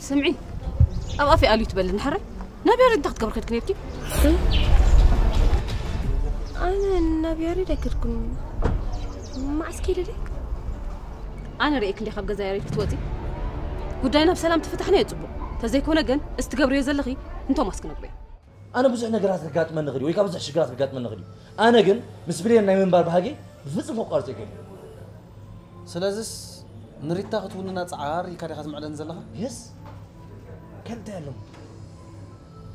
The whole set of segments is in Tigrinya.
ስምዒ፣ ኣብ ኣፈይ ኣልዩ ትበልኒ ሕራይ? ናብ ያሬድ እንታይ ክትገብሪ ከድኪ ነርኪ? ኣነ ናብ ያሬድ ኣይከድኩን። መዓስ ከይደ ድየ? ኣነ ርእየኪ እንዲያ ካብ ገዛ ያሬድ ክትወፂ። ጉዳይና ብሰላም ትፍታሕና እየ ፅቡቕ። ተዘይኮነ ግን እስቲ ትገብርዮ ዘለኺ ንቶማስ ክነግሮ እየ። ኣነ ብዙሕ ነገራት ከጋጥመኒ ይኽእል እዩ ወይ ካብ ብዙሕ ሽግራት ከጋጥመኒ ይኽእል እዩ። ኣነ ግን ምስ ብሌን ናይ ምንባር ባህጊ ብፍጹም ከቋርጾ ይክእል። ስለዚስ ንሪታ ክትውንና ጻዓር ኢልካ ዲኻ ትምዕደኒ ዘለኻ? የስ። ከልተ ያሎም።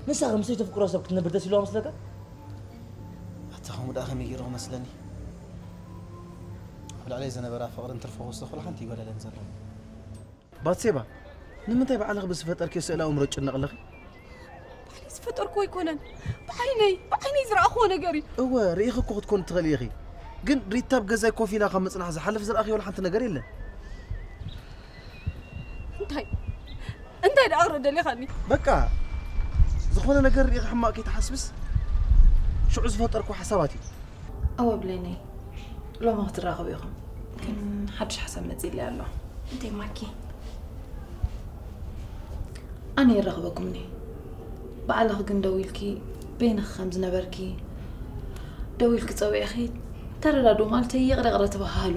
ንሳ ከም ሰይተፍቅሮ ሰብ ክትነብር ደስ ኢልዋ መስለካ? ኣታ ከምኡ ደኣ ከመይ ገይሩ ክመስለኒ? ኣብ ልዕለይ ዝነበራ ፍቕርን ትርፎ ክወስዶ ኩሉ ሓንቲ ይጎደለን ዘሎ። ባትሴባ፣ ንምንታይ ባዕልኺ ብዝፈጠርክዮ ስእለ ኣእምሮ ትጭነቒ ኣለኺ? ባዕለይ ዝፈጠርኩዎ ኣይኮነን። ብዓይነይ፣ ብዓይነይ ዝረኣኹዎ ነገር እዩ። እወ፣ ርኢኺ እኮ ክትኮኒ ትኽእሊ ኢኺ። ግን ሪታ ኣብ ገዛይ ኮፍ ኢላ ካብ ምጽናሕ ዝሓልፍ ዝረኣኽዮ ወላ ሓንቲ ነገር የለን። እንታይ? እንታይ ደኣ ክረደልኻኒ? በቃ፣ ዝኾነ ነገር ርኢኺ ሕማቕ ከይትሓስብስ፣ ሽዑ ዝፈጠርኩዎ ሓሳባት እዩ። እወ ብሌነይ፣ ሎሚ ክትራኸቡ ኢኹም። ግን ሓድሽ ሓሳብ መጺእለይ ኣሎ። እንታይ ማኪ? ኣነ የራኽበኩም እየ። ባዕልኺ ግን ደዊልኪ በይንኺ ከም ዝነበርኪ፣ ደዊልኪ ጸዊዕኺ ተረዳድኡ ማለት ይቕረ ይቕረ ትበሃሃሉ።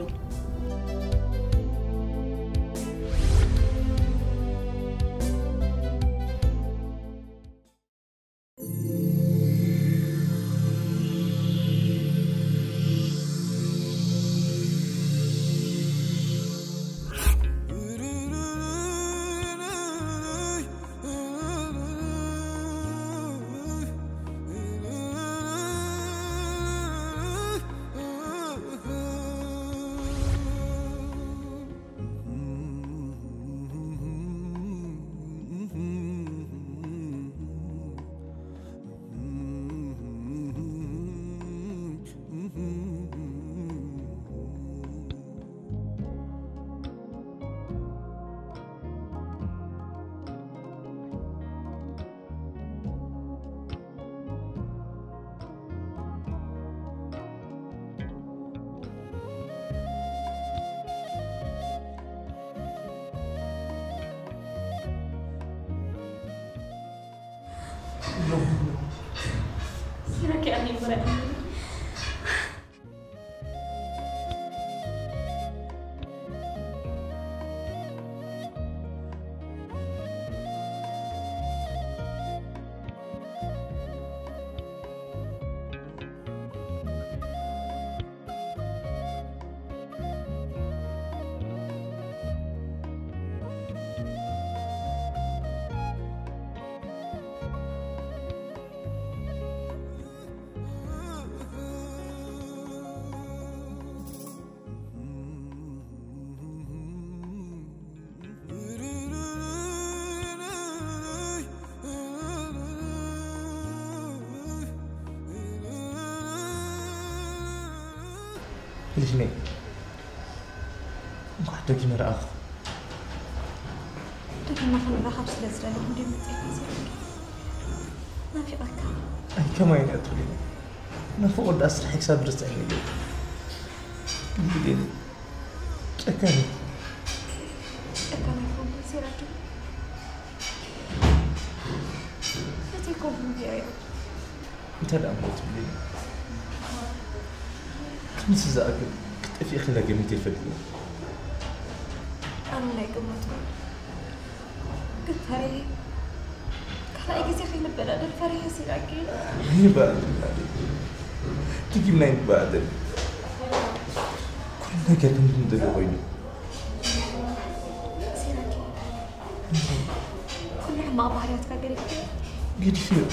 ልጅ ነይ፣ እንኳዕ ደጊመ ረኣኹ። ደጊመ ክንራኸብ ስለ ዝደለኹ እንድየ መፂኤ። ናፊቐካ። ኣይ፣ ከማይ እያ ትብለኒ። ናፍቖት ደኣ ስራሕ ክሳብ ዝርስዐኒ እዩ። ግን ብሌን ጨካን እዩ። ጨካን ኣይኮንኩን ሲራክ። እቲ ኮንኩን ጌረ እየ። እንታይ ደኣ እሞ ትብሊ? ክንድዚ ዝኣክል ክትጠፍኢ ኢኺ ኢለ ገሚተ ኣይፈልጥን። ኣነ ናይ ገመትኩ ግን ፈሪሐ። ካልኣይ ግዜ ከይንበዳደል ፈሪሐ ሲራኪ። ኣይንበዳደል ናደይ። ደጊምና ኣይንበዳደል። ኩሉ ነገር ከም ዝንደልዮ ኮይኑ። ሲራኪ። ኩሉ ሕማቕ ባህርያትካ ገዲፍካዮ። ገዲፈዮ።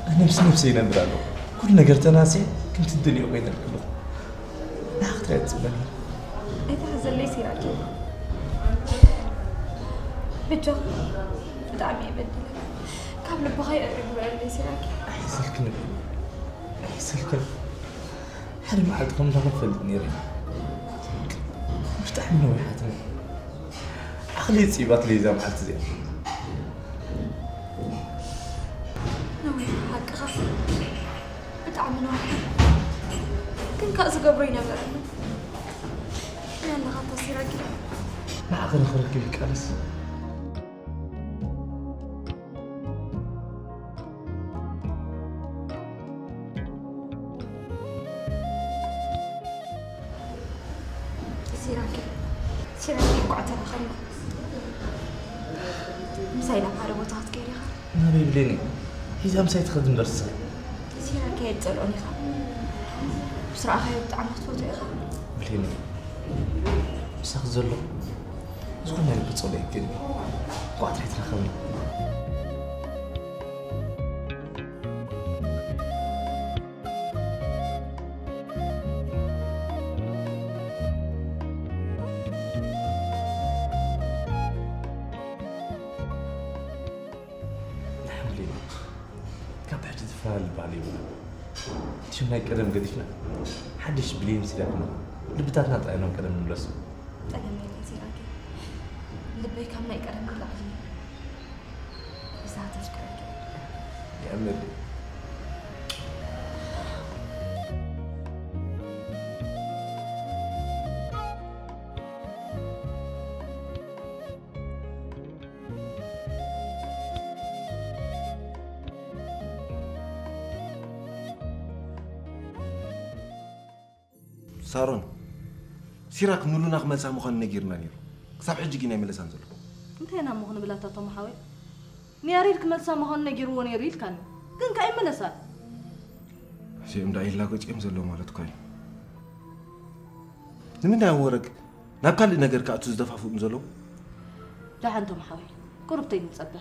ኣነ ምስ ነብሰይ ይነብር ኣለኹ። ኩሉ ነገር ተናስየ ከምቲ ትደልዮ ኮይነ ኣለኹ። ንዓኺ ጥራይ እየ ዝጽበ ነይረ። ኣይትሓዘለይ ሲራኪ። ብጃኻ ብጣዕሚ እየ በዲለካ። ካብ ልብኻ ይቕረ ግበረለይ ሲራኪ። ኣይሕዘልክን እየ። ኣይሕዘልክን። ሓደ መዓልቲ ከም እንዳ ክፈልጥ ነይረ። ብጣዕሚ ነዊሓትኒ። ዓቕለይ ጽቢባትለይ እዛ መዓልቲ እዚኣ። ነዊሕ ሓቅኻ። ብጣዕሚ ነዊሕ። ግን ከኣ ዝገብሮ ይነበረኒ። ናይ ኣለኻ ተሲራኪ። ንዓኺ ንኽረክብ ይቃለስ። ሲራክ ይቋዕ ተረኸብና። ምሳይ ናብ ሓደ ቦታ ክትከይድ ኢኻ። ናበይ ብሌኒ? ሒዛ ምሳይ ትኸድ እምበርስ። ሲራክ ኣይትጸልኦን ኢኻ። ምስ ረኣኻዮ ብጣዕሚ ክትፈትዎ ኢኻ። ብሌኒ፣ ምሳኺ ዘሎ ዝኾነ ልቢ ጸሎ ይገኒ። ቋዕ ጥራይ ትረኸብኒ። ንሓምሌና ካብ ሕጂ ዝፈላለ ባህሊ የብልና። እቲ ሽም ናይ ቀደም ገዲፍና ሓድሽ ብሌን ሲዳክና ልብታትና ጥራይ ናብ ቀደም ንምለሶ። ጸገም የለን ሲራኬ። ልበይ ካብ ናይ ቀደም ይላዕል እዩ። ብዛት ኣፍቅረኪ። የእምር። ሳሮን፣ ሲራክ ንሉና ክመልሳ ምዃኑ ነጊርና ነይሩ። ክሳብ ሕጂ ግን ኣይመለሳን ዘሎ። እንታይ ኢና እሞ ክንብል ኣታ ቶም ሓወይ? ንያሬድ ክመልሳ ምዃኑ ነጊርዎ ነይሩ ኢልካኒ። ግን ከኣ ኣይመለሳን። እዚኦም ደኣ ይላገጹ እዮም ዘለዉ ማለት እኮ እዩ። ንምንታይ እዮም ወረግ ናብ ካልእ ነገር ክኣቱ ዝደፋፍኡን ዘለዉ? ደሓን ቶም ሓወይ፣ ቁሩብ ተይንጸበ።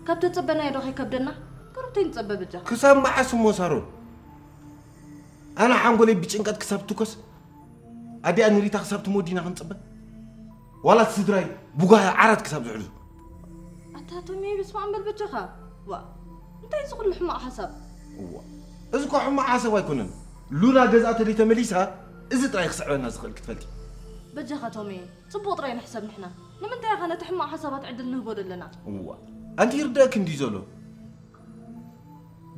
ካብ ተጸበናዮ ዶ ከይከብደና? ቁሩብ ተይንጸበ በጃ። ክሳብ መዓስ እሞ ሳሮን? ኣነ ሓንጎለይ ብጭንቀት ክሳብ ትኮስ፣ ኣዲኣ ንሪታ ክሳብ ትሞት ዲና ክንጽበ? ዋላ እቲ ስድራይ ብጓሂ ዓራት ክሳብ ዝሕልዙ? ኣታ ቶሚ፣ በስመ ኣብ በል በጃኻ። ዋ፣ እንታይ እዚ ኩሉ ሕማቕ ሓሳብ? እዋ፣ እዚ እኮ ሕማቕ ሓሳብ ኣይኮነን። ሉና ገዝኣ ተደይ ተመሊሳ፣ እዚ ጥራይ ክስዕበና ዝኽእል ክትፈልጢ። በጃኻ ቶሚ፣ ጽቡቕ ጥራይ ንሕሰብ ንሕና። ንምንታይ ኢኻ ነቲ ሕማቕ ሓሳባት ዕድል ንህቦ ዘለና? እዋ፣ ኣንቲ ይርደእክ እንድዩ ዘሎ።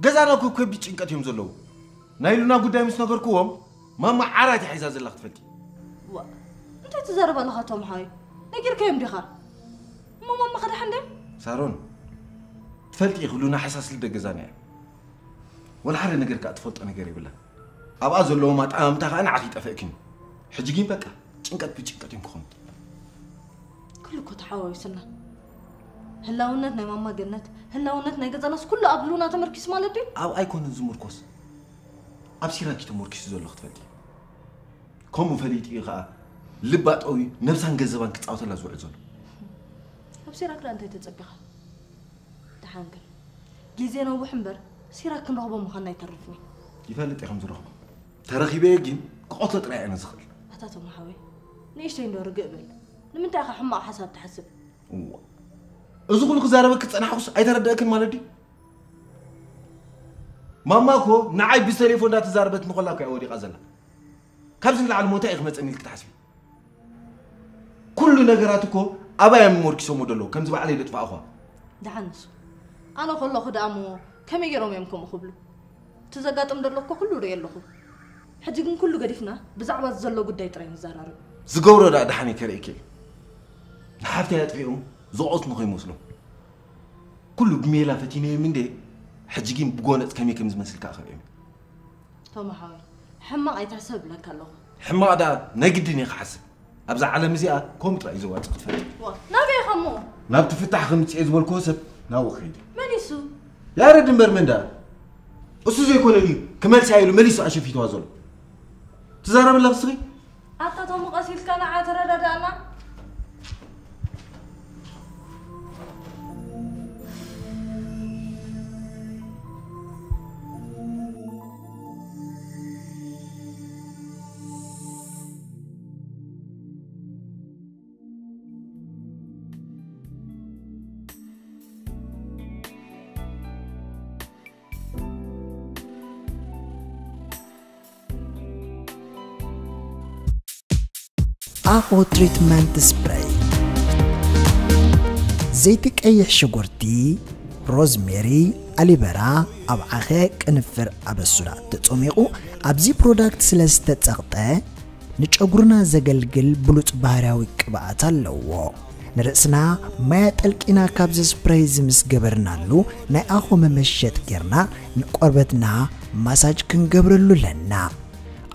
ገዛና እኮ ከቢድ ጭንቀት እዮም ዘለዉ። ናይ ሉና ጉዳይ ምስ ነገርክዎም፣ ማማ ዓራት እያ ሒዛ ዘላ ክትፈልጢ። ዋ፣ እንታይ ትዛረብ ኣለኻ ቶም ሓወይ? ነጊርካዮም ዲኻ? እሞ ማማ ከደሓን ድዮም? ሳሮን፣ ትፈልጢ ኢኺ ሉና ሓሳስ ልደ ገዛና እያ። ወላ ሓደ ነገር ከኣ ትፈልጦ ነገር የብላን። ኣብኣ ዘለዎም ኣጠማምታ ከኣ ንዓኺ ይጠፍእክን እዩ። ሕጂ ግን በቃ ጭንቀት ብጭንቀት እዮም ክኾኑ። ኩሉ እኮ ተሓዋዊስና። ህላውነት ናይ ማማ ገነት፣ ህላውነት ናይ ገዛናስ ኩሉ ኣብ ሉና ተመርኪሱ ማለት ድዩ? ኣብ ኣይኮነን ዝምርኮስ፣ ኣብ ሲራክ እዩ ተመርኪሱ ዘሎ ክትፈልጢ። ከምኡ ፈሊጡ እዩ ከኣ ልባ ጠውዩ ነብሳን ገንዘባን ክጻወተላ ዝውዕል ዘሎ። ኣብ ሲራክ ደኣ እንታይ ተጸቢኻ? ደሓን ግን ግዜ ነውሕ እምበር ሲራክ ክንረኽቦ ምዃንና ኣይተርፍን እዩ። ይፈልጥ እየ ከም ዝረኽቦ። ተረኺበዮ ግን ክቐትሎ ጥራይ እየ ዝኽእል። ኣታ ቶም ሓወይ፣ ንእሽተይ እንዶ ርግእ በል። ንምንታይ ኢኻ ሕማቕ ሓሳብ ትሓስብ? እዋ፣ እዚ ኩሉ ክዛረበኪ ዝጸናሕኩስ ኣይተረደእክን ማለት ድዩ? ማማ እኮ ንዓይ ብቴሌፎን እንዳተዛረበት እንከላ እኮ እያ ወዲቓ ዘላ። ካብዚ ንላዕሊ ሞ እንታይ እዩ ክመጸኒ ኢልኪ ትሓስቢ? ኩሉ ነገራት እኮ ኣባይ እዮም ሞርኪሶሞ ደለዉ፣ ከምዚ ባዕለይ ደጥፋእኳ። ደሓን ንሱ። ኣነ ከለኹ ደኣ እሞ ከመይ ገይሮም እዮም ከምኡ ክብሉ? እቲ ዘጋጥም ደሎ እኮ ኩሉ ርእየ ኣለኹ። ሕጂ ግን ኩሉ ገዲፍና ብዛዕባ እዚ ዘሎ ጉዳይ ጥራይ ንዘራረብ። ዝገብሮ ደኣ ደሓን እዩ ከርእየኪ እየ። ንሓፍተይ ኣጥፊኦም ዝቐትሉ ከይመስሎም። ኩሉ ብሜላ ፈቲነዮም እንዴ፣ ሕጂ ግን ብጎነጽ ከመይ ከም ዝመስል ከኣ ከርእዮም። ቶማ ሓወይ፣ ሕማቕ ኣይትሕሰብ እብለካ ኣለኹ። ሕማቕ ደኣ ናይ ግድን እየ ክሓስብ። ኣብዛ ዓለም እዚኣ ከምኡ ጥራይ እዩ ዘዋጽእ ክትፈልጥ። ዋ፣ ናበይ ኢኻ እሞ? ናብቲ ፍታሕ ከምጽእ እየ ዝበልክዎ ሰብ ናብኡ ክኸይድ እየ። መን እዩ እሱ? ያረድ እምበር መን ደኣ? እሱ ዘይኮነ ድዩ ክመልሳ ኢሉ መሊሱ ኣሸፊትዋ ዘሎ? ትዛረብ ኣለኺ እስኺ? ኣታ ቶም ቀስ ኢልካ ንዓ ተረዳዳእና። ኣኾ ትሪትመንት ስፕሬይ። ዘይቲ ቀይሕ ሽጉርቲ፣ ሮዝሜሪ፣ ኣሊበራ፣ ኣብ ዓኸ ቅንፍር ኣበሱዳ ተጾሚቑ ኣብዚ ፕሮዳክት ስለ ዝተጸቕጠ፣ ንጨጉርና ዘገልግል ብሉጽ ባህርያዊ ቅብኣት ኣለዎ። ንርእስና ማይ ኣጠልቂና ካብዚ ስፕሬይ እዚ ምስ ገበርናሉ፣ ናይ ኣኾ መመሸጥ ጌርና ንቆርበትና ማሳጅ ክንገብረሉ ኣለና።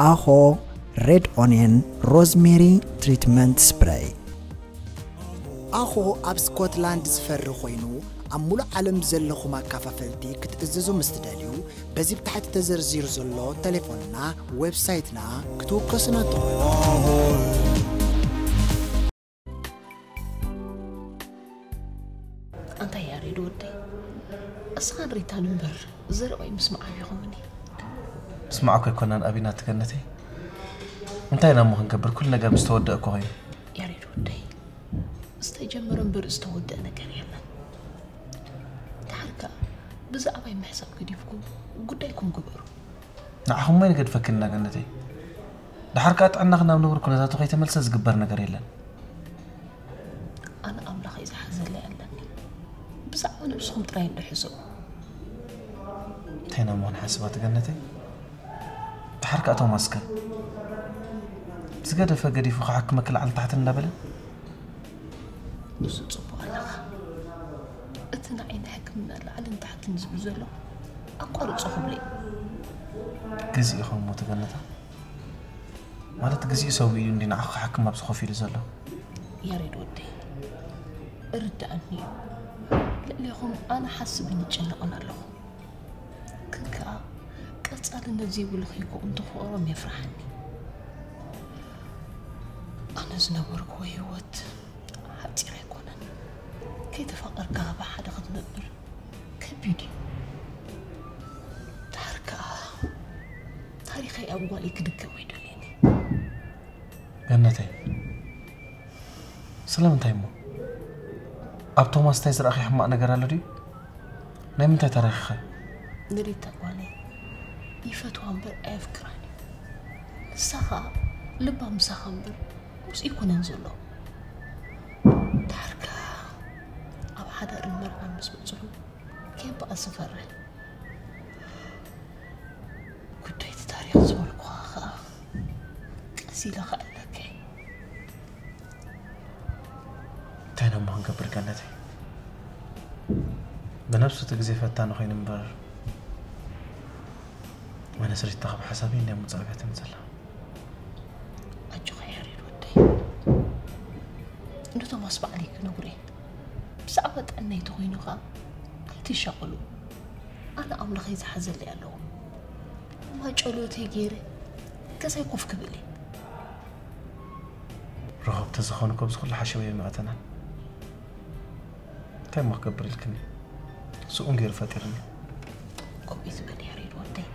ኣኾ ሬድ ኦንየን ሮዝሜሪ ትሪትመንት ስፕሬይ። ኣኾ ኣብ ስኮትላንድ ዝፈሪ ኮይኑ ኣብ ሙሉእ ዓለም ዘለኹም ኣካፋፈልቲ ክትእዘዙ ምስ ትደልዩ በዚ ብታሕቲ ተዘርዚሩ ዘሎ ቴሌፎንና ዌብሳይትና ክትውከሱና ትኽእሉ። ኣንታይ ያሬድ ወደይ፣ እስኻን ሪታን እምበር ዘረባይ ምስማዕ ኣቢኹምኒ። ምስማዕ እኮ ኣይኮናን ኣቢና ትገነተይ። እንታይ ኢና እሞ ክንገብር፣ ኩሉ ነገር ምስ ተወደእ እኮ ኮይኑ። ያሬድ ወደይ፣ ዝተጀመረ እምበር ዝተወደአ ነገር የለን። ድሓር ከኣ ብዛዕባይ ምሕሳብ ገዲፍኩም ጉዳይኩም ግበሩ። ንዓኹም እሞ ይንገድፈክንና ገነተይ። ድሓር ከኣ ጥዕናኺ ናብ ንቡር ኩነታቱ ከይተመልሰ ዝግበር ነገር የለን። ኣነ ኣምላኸይ ዝሓዘለይ ኣለኒ። ብዛዕባ ነብስኹም ጥራይ እንዶ ሕስቡ። እንታይ ኢና እሞ ክንሓስባ ትገነተይ? ድሓር ከኣ ቶማስከ ዝገደፈ ገዲፉ ክሓክመኪ ላዕሊ ታሕቲ እንዳበለ? ንሱ ጽቡቕ ኣለኻ። እቲ ንዓይ ንሕክምና ላዕልን ታሕትን ዝብል ዘሎ ኣቋርጾ ክብሎ እዩ። ግዜ ኢኹም እሞ ትገነታ። ማለት ግዜኡ ሰዊኡ እዩ እንዲ ንዓኺ ክሓክም ኣብዚ ኮፍ ኢሉ ዘሎ። ያሬድ ወደይ፣ እርድኣኒ እዩ። ልዕሌኹም ኣነ ሓስብን ይጨነቕን ኣለኹ። ግን ከኣ ቀጻልነት ዘይብሉ ከይከውን ተፈጥሮም የፍርሓኒ። ኣነ ዝነበርኩዎ ህይወት ሓጺር ኣይኮነን። ከይተፋቐርካ ብሓደ ክትነብር ከቢድ እዩ። ድሓር ከኣ ታሪኸይ ኣብ ጓለይ ክድገም ኣይደልየን እየ። ገነተይ፣ ስለምንታይ እሞ? ኣብ ቶማስ እንታይ ዝረኣኺ ሕማቕ ነገር ኣሎ ድዩ? ናይ ምንታይ ተረኺኸ? ንሪታ ጓለይ ይፈትዋ እምበር ኣየፍቅራን እዩ። ንሳ ኸኣ ልባ ምሳኻ እምበር ምስኡ ኣይኮነን ዘሎ። ድሓር ከኣ ኣብ ሓዳርን መርዓን ምስ በጽሑ ከየባእስ እፈርህ። ጉዳይ እቲ ታሪኽ ዝበልኩኻ ኸኣ ቀስ ኢለ ከዕለካ እየ። እንታይ ደሞ ክንገብር ገነተይ? ብነብሱ እቲ ግዜ ፈታኒ ኮይኑ እምበር ኣነ ስሪት ተኸብ ሓሳበይ እንድያ ምውጻእ ኣብያትኒ ዘላ። ኣጆኻ ያሬድ ወደይ፣ ንቶማስ ባዕለይ ክነግሮ እየ። ብዛዕባ ጥዕናይ ተኾይኑ ኸኣ ኣይትሻቐሉ። ኣነ ኣምላኸይ ዝሓዘለይ ኣለዎ። ማጨሎተይ ገይረ ገዛይ ኮፍ ክብል እየ። ረኸብ ተዝኾኑ ከብዚ ኩሉ ሓሸወየ መእተናን እንታይ እሞ ክገብር ኢልክኒ? ስኡን ገይሩ ፈጢርኒ። ከምኡ እዩ ዝበል ያሬድ ወደይ።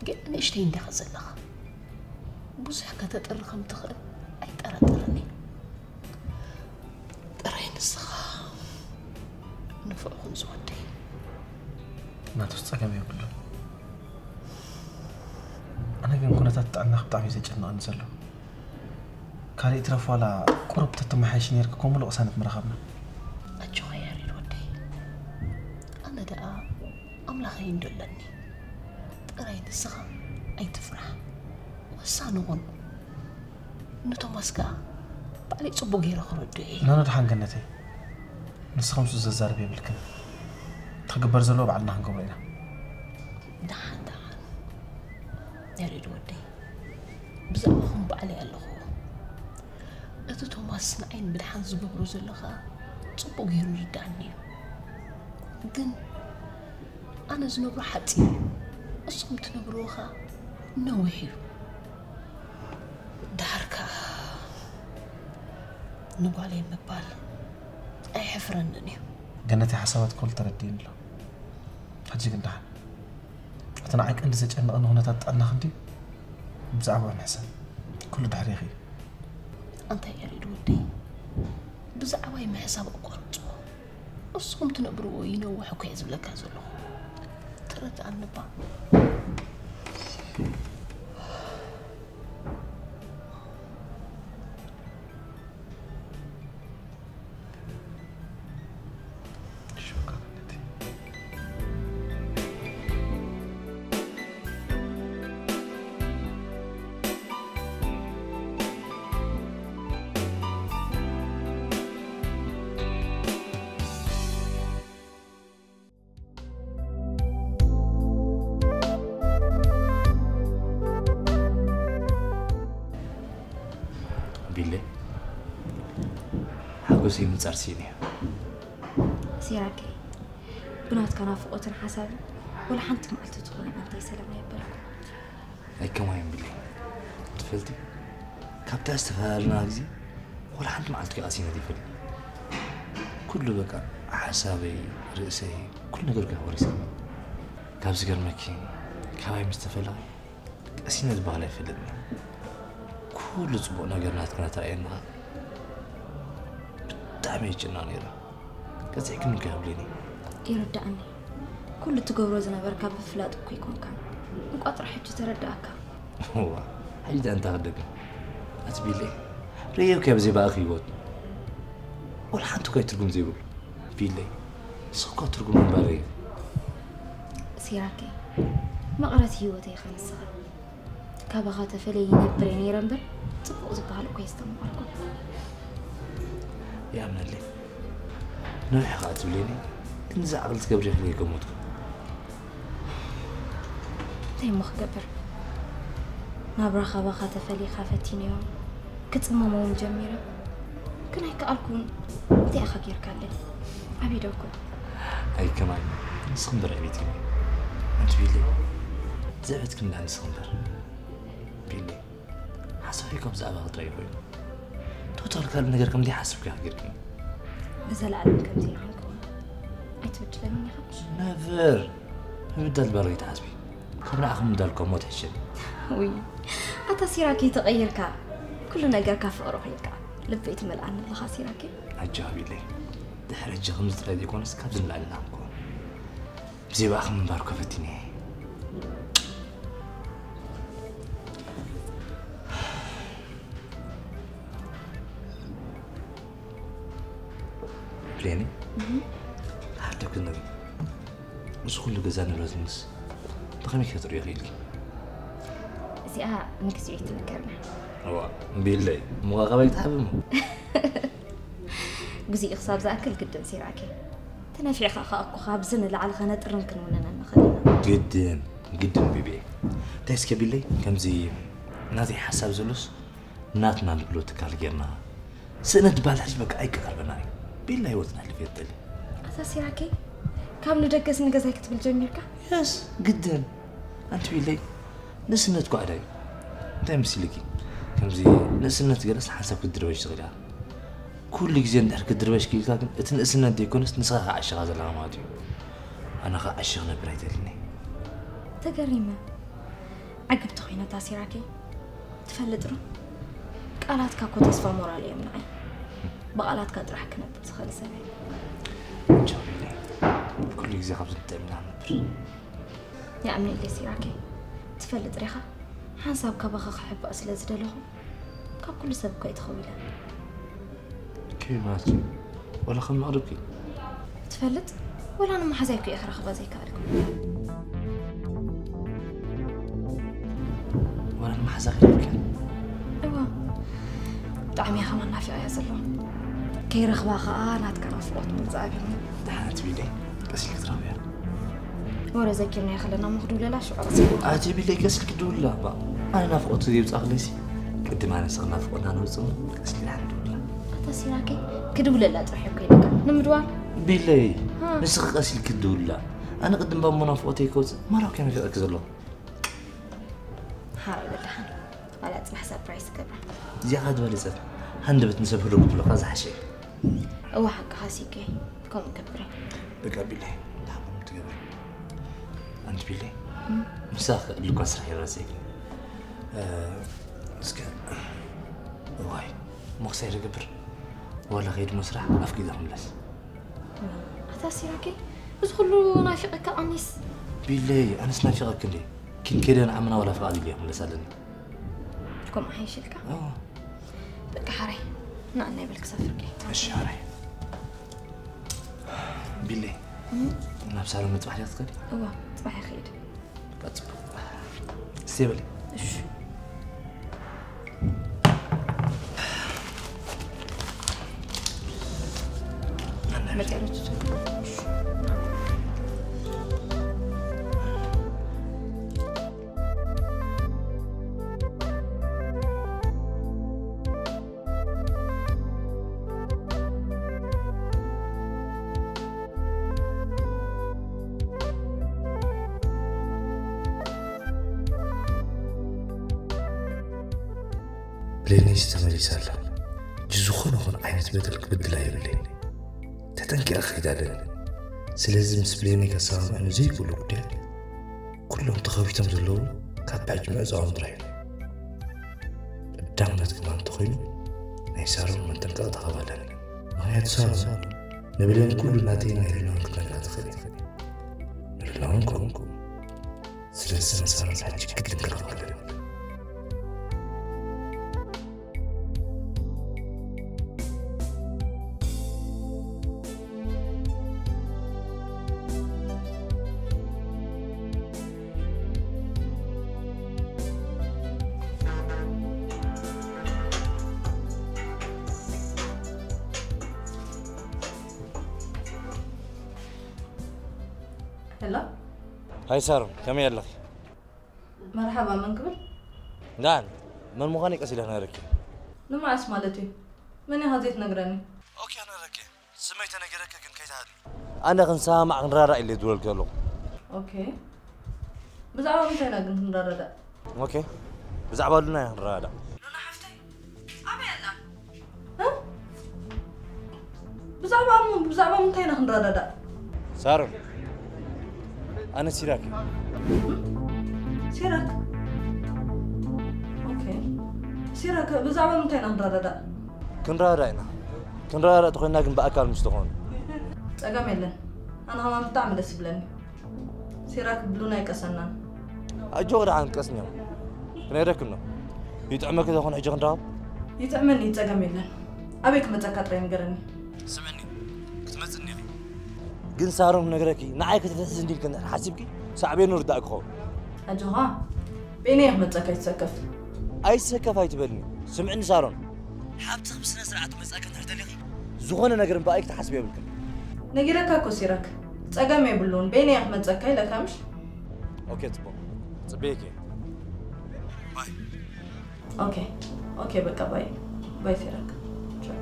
ግን ንእሽተይ እንዲኻ ዘለኻ። ብዙሕ ከተጥሪ ከም ትኽእል ኣይጠራጠርን እየ። ጥራይ ንስኻ ንፉዕ ኩን ዝወደይ። ናቱስ ጸገም የብሉን። ኣነ ግን ኩነታት ጥዕናኺ ብጣዕሚ እዩ ዘጨንቐኒ ዘሎ። ካልእ ይትረፍ ዋላ ቁሩብ ተትመሓየሺ ነይርኪ እኮ ምሉእ ቅሳነት ምረኸብና። ኣጆኻ ያሬድ ወደይ። ኣነ ደኣ ኣምላኸይ እንዶ ኣለኒ። ጥራይ ንስኻ ኣይትፍራሕ። ወሳኒ ኩን። ንቶማስ ከኣ ባዕለይ ጽቡቕ ገይረ ክረድኦ እየ። ኖኖ ደሓን ገነተይ። ንስኺ ምስኡ ዘዛርብ የብልክን። እቲ ክግበር ዘለዎ ባዕልና ክንገብሮ ኢና። ደሓን ደሓን። ያሬድ ወደይ። ብዛዕባኹም ባዕለይ ኣለኹ። እቲ ቶማስ ንዓይ ንምድሓን ዝገብሮ ዘሎ ኸኣ ጽቡቕ ገይሩ ይርድኣኒ እዩ። ግን ኣነ ዝነብሮ ሓጺር እዩ። ንስኹም ትነብርዎ ኸኣ ነዊሕ እዩ። ደሓር ከኣ ንጓለይ ምባል ኣይሕፍረንን እዩ። ገነተይ ሓሳባት ኩሉ ተረዲእኒ ኣሎ። ሕጂ ግን ደሓን። እቲ ንዓይ ቀንዲ ዘጨንቐኒ ኩነታት ጥዕናኺ እንድዩ። ብዛዕባኡ ንሕሰብ። ኩሉ ድሕሬኺ እዩ። ኣንታይ ያሬድ ወደይ፣ ብዛዕባይ ምሕሳብ ኣቋርጽዎ። ንስኹም ትነብርዎ ይነውሕ እኮ እየ ዝብለካ ዘለኹ። ተረድኣኒ እባ። ይምንጻር ሲኒ። ሲራከይ፣ ብናትካ ናፍቆትን ሓሳብን ወላ ሓንቲ መዓልቲ ትኾነ እንታይ ሰላም የበልኩ። ኣይከማይን ቢለይ፣ ትፈልጢ፣ ካብታ ዝተፈላለና ግዜ ወላ ሓንቲ መዓልቲ ከኣ ሲነት ይፈልጥ። ኩሉ በቃ ሓሳበይ፣ ርእሰይ፣ ኩሉ ነገር ከ ወሪሰ። ካብ ዝገርመኪ፣ ካባይ ምስ ተፈለኸ ቀሲነ ዝበሃል ኣይፈልጥን። ኩሉ ጽቡቕ ነገር ናትክና ተራእየና፣ ብጣዕሚ ይጭና ነይረ። ቀጺዕክኒ እኮ ይብለኒ። ይርዳእኒ። ኩሉ ትገብሮ ዝነበርካ ብፍላጥ እኮ ይኮንካ። እንቋ ጥራሕ ሕጂ ተረዳእካ። እዋ፣ ሕጂ እንታይ ክደግም? ኣቲ ቢለይ፣ ርእዮ ከ ብዘይ ባእኺ ህይወት ወላ ሓንቲ እኮ ትርጉም ዘይብሉ። ቢለይ፣ ንስኺ እኮ ትርጉም ምንባር እዩ። ሲራከይ፣ መቕረት ህይወተይ ኢኻ ንስኻ። ካባኻ ተፈልየ ይነብር እየ ነይረ እምበር፣ ጽቡቕ ዝበሃል እኮ የስተማቐርኩ። ይኣምነለይ። ነዊሕ ኸዓ ትብለኒ፣ ግን እዚ ዓቕሊ ትገብሪ ኢኺ ገመትኩ። እንታይ እሞ ክገብር? ናብራ ካባኻ ተፈሊኻ ፈቲነዮ። ክጽመሞ እውን ጀሚረ። ግን ኣይከኣልኩን። እንታይ ኢኻ ጌርካለይ? ዓቢደ እኮ። ኣይከማይ፣ ንስኺ እምበር ዕቤትኪ። ኣንቲ ቢለይ፣ ዘዕበትክኒ ንስኺ እምበር። ቢለይ፣ ሓሳበይ ካብ ብዛዕባኺ ጥራይ ኮይኑ። ቶታል ካልእ ነገር ከም ዘይሓስብኪ ኢኺ ጌርክኒ። ንዘለኣለም ከምዚ ኢልካ ኣይትበድለኒ ኢኻ ምሽ? ነቨር። ምብዳል ባል ከይትሓስቢ። ካብ ንዓኺ ምብዳል እኮ ሞት ይሕሸኒ። ውይ፣ ኣታ ሲራኬ ተቐይርካ። ኩሉ ነገርካ ፍቕሪ ኮይንካ። ልበይ ትመልኣኒ ኣለኻ ሲራኬ። ኣጆኺ ቢለይ። ድሕሪ ሕጂ ከምዚ ጥራይ ዘይኮነስ ካብዚ ንላዕሊ ኢና ክንከውን። ብዘይ ብኣኺ ምንባር እኮ ፈቲነ እየ። ብሌኒ፣ ሓደኩ ነገር፣ እዚ ኩሉ ገዛ ንብረት ምስ ብኸመይ ክትርእዮ ክኢልኪ? እዚኣ ንግዚኡ ኣይትንገርና። እዋ፣ እምቢለይ፣ እሞ ኸ ካባይ ትሓብእ እሞ? ግዚኡ ክሳብ ዝኣክል ግድን ሲራኬ። ተነፊዕካ ከኣ እኮ ካብዚ ንላዕሊ ከነጥርን ክንውንንን ንኽእል ኢና። ግድን፣ ግድን ቢቢ። እንታይ እስከ ቢለይ፣ ከምዚ ናተይ ሓሳብ ዘሎስ ናትና ንብሎ ትካል ጌርና ስእነት ባል ሕዚ በቃ ኣይቀርበና እዩ። ቤላ ህይወትና ሕልፍ የትል። ኣታ ሲራኬ፣ ካብ ንደገስ ንገዛይ ክትብል ጀሚርካ? የስ፣ ግድን። ኣንቲ ቢለይ፣ ንእስነት ኳዕዳ እዩ። እንታይ መሲልኪ? ከምዚ ንእስነት ገለስ ሓንሳብ ክትድርበሽ ትኽእል ኢኻ። ኩሉ ግዜ እንድሕር ክትድርበሽ ክኢልካ ግን እቲ ንእስነት ዘይኮነስ ንስኻ ከዓሽኻ ዘለኻ ማለት እዩ። ኣነ ኸዓ ዓሽኽ ነብር ኣይደልን እየ። ተገሪመ። ዓግብቲ ኮይነ እታ ሲራኬ። ትፈልጥ ዶ? ቃላትካ እኮ ተስፋ ሞራል እዮም ንዓይ። ብቓላትካ ጥራሕ ክነብር ዝኽእል ሰብ እየ። ቻው ቢለይ። ኩሉ ግዜ ካብዚ ንጥዕምና ንነብር። ይኣምነለይ ሲራኬ። ትፈልጥ ዲኻ? ሓንሳብ ካባኻ ክሕባእ ስለ ዝደለኹ ካብ ኩሉ ሰብ እኮ እየ ተኸዊለ። ከመይ ማለት እዩ? ዋላ ከም መቕርብኪ? ትፈልጥ? ዋላ ንመሓዛይ እኮ እየ ክረኽባ ዘይከኣልኩ። ዋላ ንመሓዛ ከይረኽብኪ? እዋ። ብጣዕሚ እየ ከማን ናፊቐያ ዘለኹ። ከይረኽባ ኸኣ ናትካ ናፍቖት ምምጻእ ኣቢሉኒ። ደሓን ኣትቢለይ፣ ቀስ ኢልኪ ትረኽብያ። ወረ ዘኪርናዮ ከለና እሞ ክድውለላ ሽዑ ረሲዕዎ። ኣቲ ቢለይ ቀስ ኢልኪ ድውላ እባ። ኣነ ናፍቖት ዘይውጻእክለይሲ። ቅድም ኣነ ንስኺ ናፍቖትና ነውጽእ እሞ ቀስ ኢልኪ ደሓን ድውላ። ኣታ ሲራኬ ክድውለላ ጥራሕ እኮ ኢለካ። ንምድዋል? ቢለይ፣ እ። ንስኺ ቀስ ኢልኪ ድውላ። ኣነ ቅድም ባሞ ናፍቖተይ ከውጽእ ማራው ከመይ ናፊቐኪ ዘለኹ። ሓራይ በል ደሓን። ዋላ ጽባሕ ሳፕራይዝ ክገብራ። እዚኣ ኸኣ ዝበለጸት ሃንደበት ንሰብ ህርጉ ትብለካ ዝሓሸ እዩ። እወ ሓቅኻ ሲኬ፣ ከምኡ ገብረ። በቃ ቢለይ፣ እንታይ ከም ትገብሪ። ኣንቲ ቢለይ፣ ምሳኺ ክእል እኳ ስራሕ ይረሰይ። እ፣ እስከ፣ እዋይ፣ ሞክሳይ ዝገብር። ዋላ ከይድ መስራሕ ኣፍቂደ ክምለስ። ኣታ ሲራኬ፣ እዚ ኩሉ ናፊቐካ ኣኒስ። ቢለይ፣ ኣነስ ናፊቐኪ እንዴ? ኪን ከይደ ንዓመና ዋላ ፍቓድ ኢለ ክምለስ ኣለኒ። ከምኡ ሓይሽልካ? ኣዎ። በቃ ሓራይ፣ ንኣና ይበል ክሳፍር እየ። እሺ ሓራይ። ቢለይ፣ እም? ናብ ሳሎን ምጽባሕ ድያ ትኸዲ? እዋ፣ ጽባሕ ይኸይድ። በቃ ጽቡቕ። እስቲ በሊ። እሺ። መቀረት። ደኒስ ተመሊሳ ኣላ። ሕጂ ዝኾነ ኹን ዓይነት በደል ክብድላ የብለይ። ተጠንቂቐ ክኸይድ ኣለኒ። ስለዚ ምስ ብሌነይ ከሰማምዐኒ ዘይክእሉ ጉዳያት ኩሎም ተኸቢቶም ዘለዉ ካብ ሕጂ ምዕጻዎም ጥራይ እዩ። ቀዳምነት ከማን እንተኾይኑ ናይ ሳሮን መጠንቀቕታ ክህብ ኣለኒ። ምኽንያቱ ሳሮን ንብሌን ኩሉ ናተይ ናይ ሪናውን ክትነግራ ትኽእል እያ። ንሪናውን ከ ስለዚ ንሳሮን ሕጂ ግድን ክረኽባ ኣለኒ። ሄሎ። ሃይ ሳሮን፣ ከመይ ኣለኺ? መርሓባ፣ መን ክብል? ዳን፣ መን ምዃነይ ቀስ ኢለ ክነግረኪ። ንመዓስ ማለት እዩ? መን ኢኻ ዘይትነግረኒ? ኦኬ፣ ክነግረኪ። ስመይ ተነገረኪ ግን ከይትሃድሚ። ኣነ ክንሰማማዕ ክንረዳዳእ ኢለ ዝደወልኩ ዘለኹ። ኦኬ። ብዛዕባ ምንታይ ኢና ግን ክንረዳዳእ? ኦኬ። ብዛዕባ ሉና ኢና ክንረዳዳእ። ሉና ሓፍተይ፣ ኣበይ ኣላ? እ? ብዛዕባ ሙ-፣ ብዛዕባ ምንታይ ኢና ክንረዳዳእ? ሳሮን፣ ኣነ ሲራክ። ሲራክ? ኦኬ። ሲራክ፣ ብዛዕባ ምንታይ ኢና ክንረዳዳእ? ክንረዳዳእ ኢና። ክንረዳዳእ ተኾይንና ግን ብኣካል ምስ ተኾኑ። ጸገም የለን። ኣነ ከማን ብጣዕሚ ደስ ይብለኒ። ሲራክ ብሉን ኣይቀሰናን። ኣጆኺ ደሓን ቀስንዮም። ክነግረኪ እንዶ። ይጥዕመኪ ዶ ኾን ሕጂ ክንራኸብ? ይጥዕመኒ፣ ጸገም የለን። ኣበይ ክመጸካ ጥራይ ንገረኒ። ስምዕኒ፣ ክትመጽኒ ኢኺ። ግን ሳሮን ክነግረኪ፣ ንዓይ ክትሕዚ እንዲልኪ እንድሕር ሓሲብኪ፣ ሳዕቤኑ ርዳእ ክኸውን። ኣጆኻ፣ በይነይ እየ ክመጸካ፣ ኣይትሰከፍ። ኣይትሰከፍ ኣይትበልኒ። ስምዕኒ ሳሮን፣ ሓብትኺ ብስነ ስርዓት ክመጸካ እንድሕር ደሊኺ፣ ዝኾነ ነገር እምበኣይ ክትሓስቢ የብልክን። ነጊረካ እኮ ሲራክ፣ ጸገም የብሉን፣ በይነይ እየ ክመጸካ ኢለካ ምሽ? ኦኬ፣ ጽቡቕ። ጽበየኪ። ባይ። ኦኬ፣ ኦኬ፣ በቃ ባይ፣ ባይ ሲራክ። ቻው።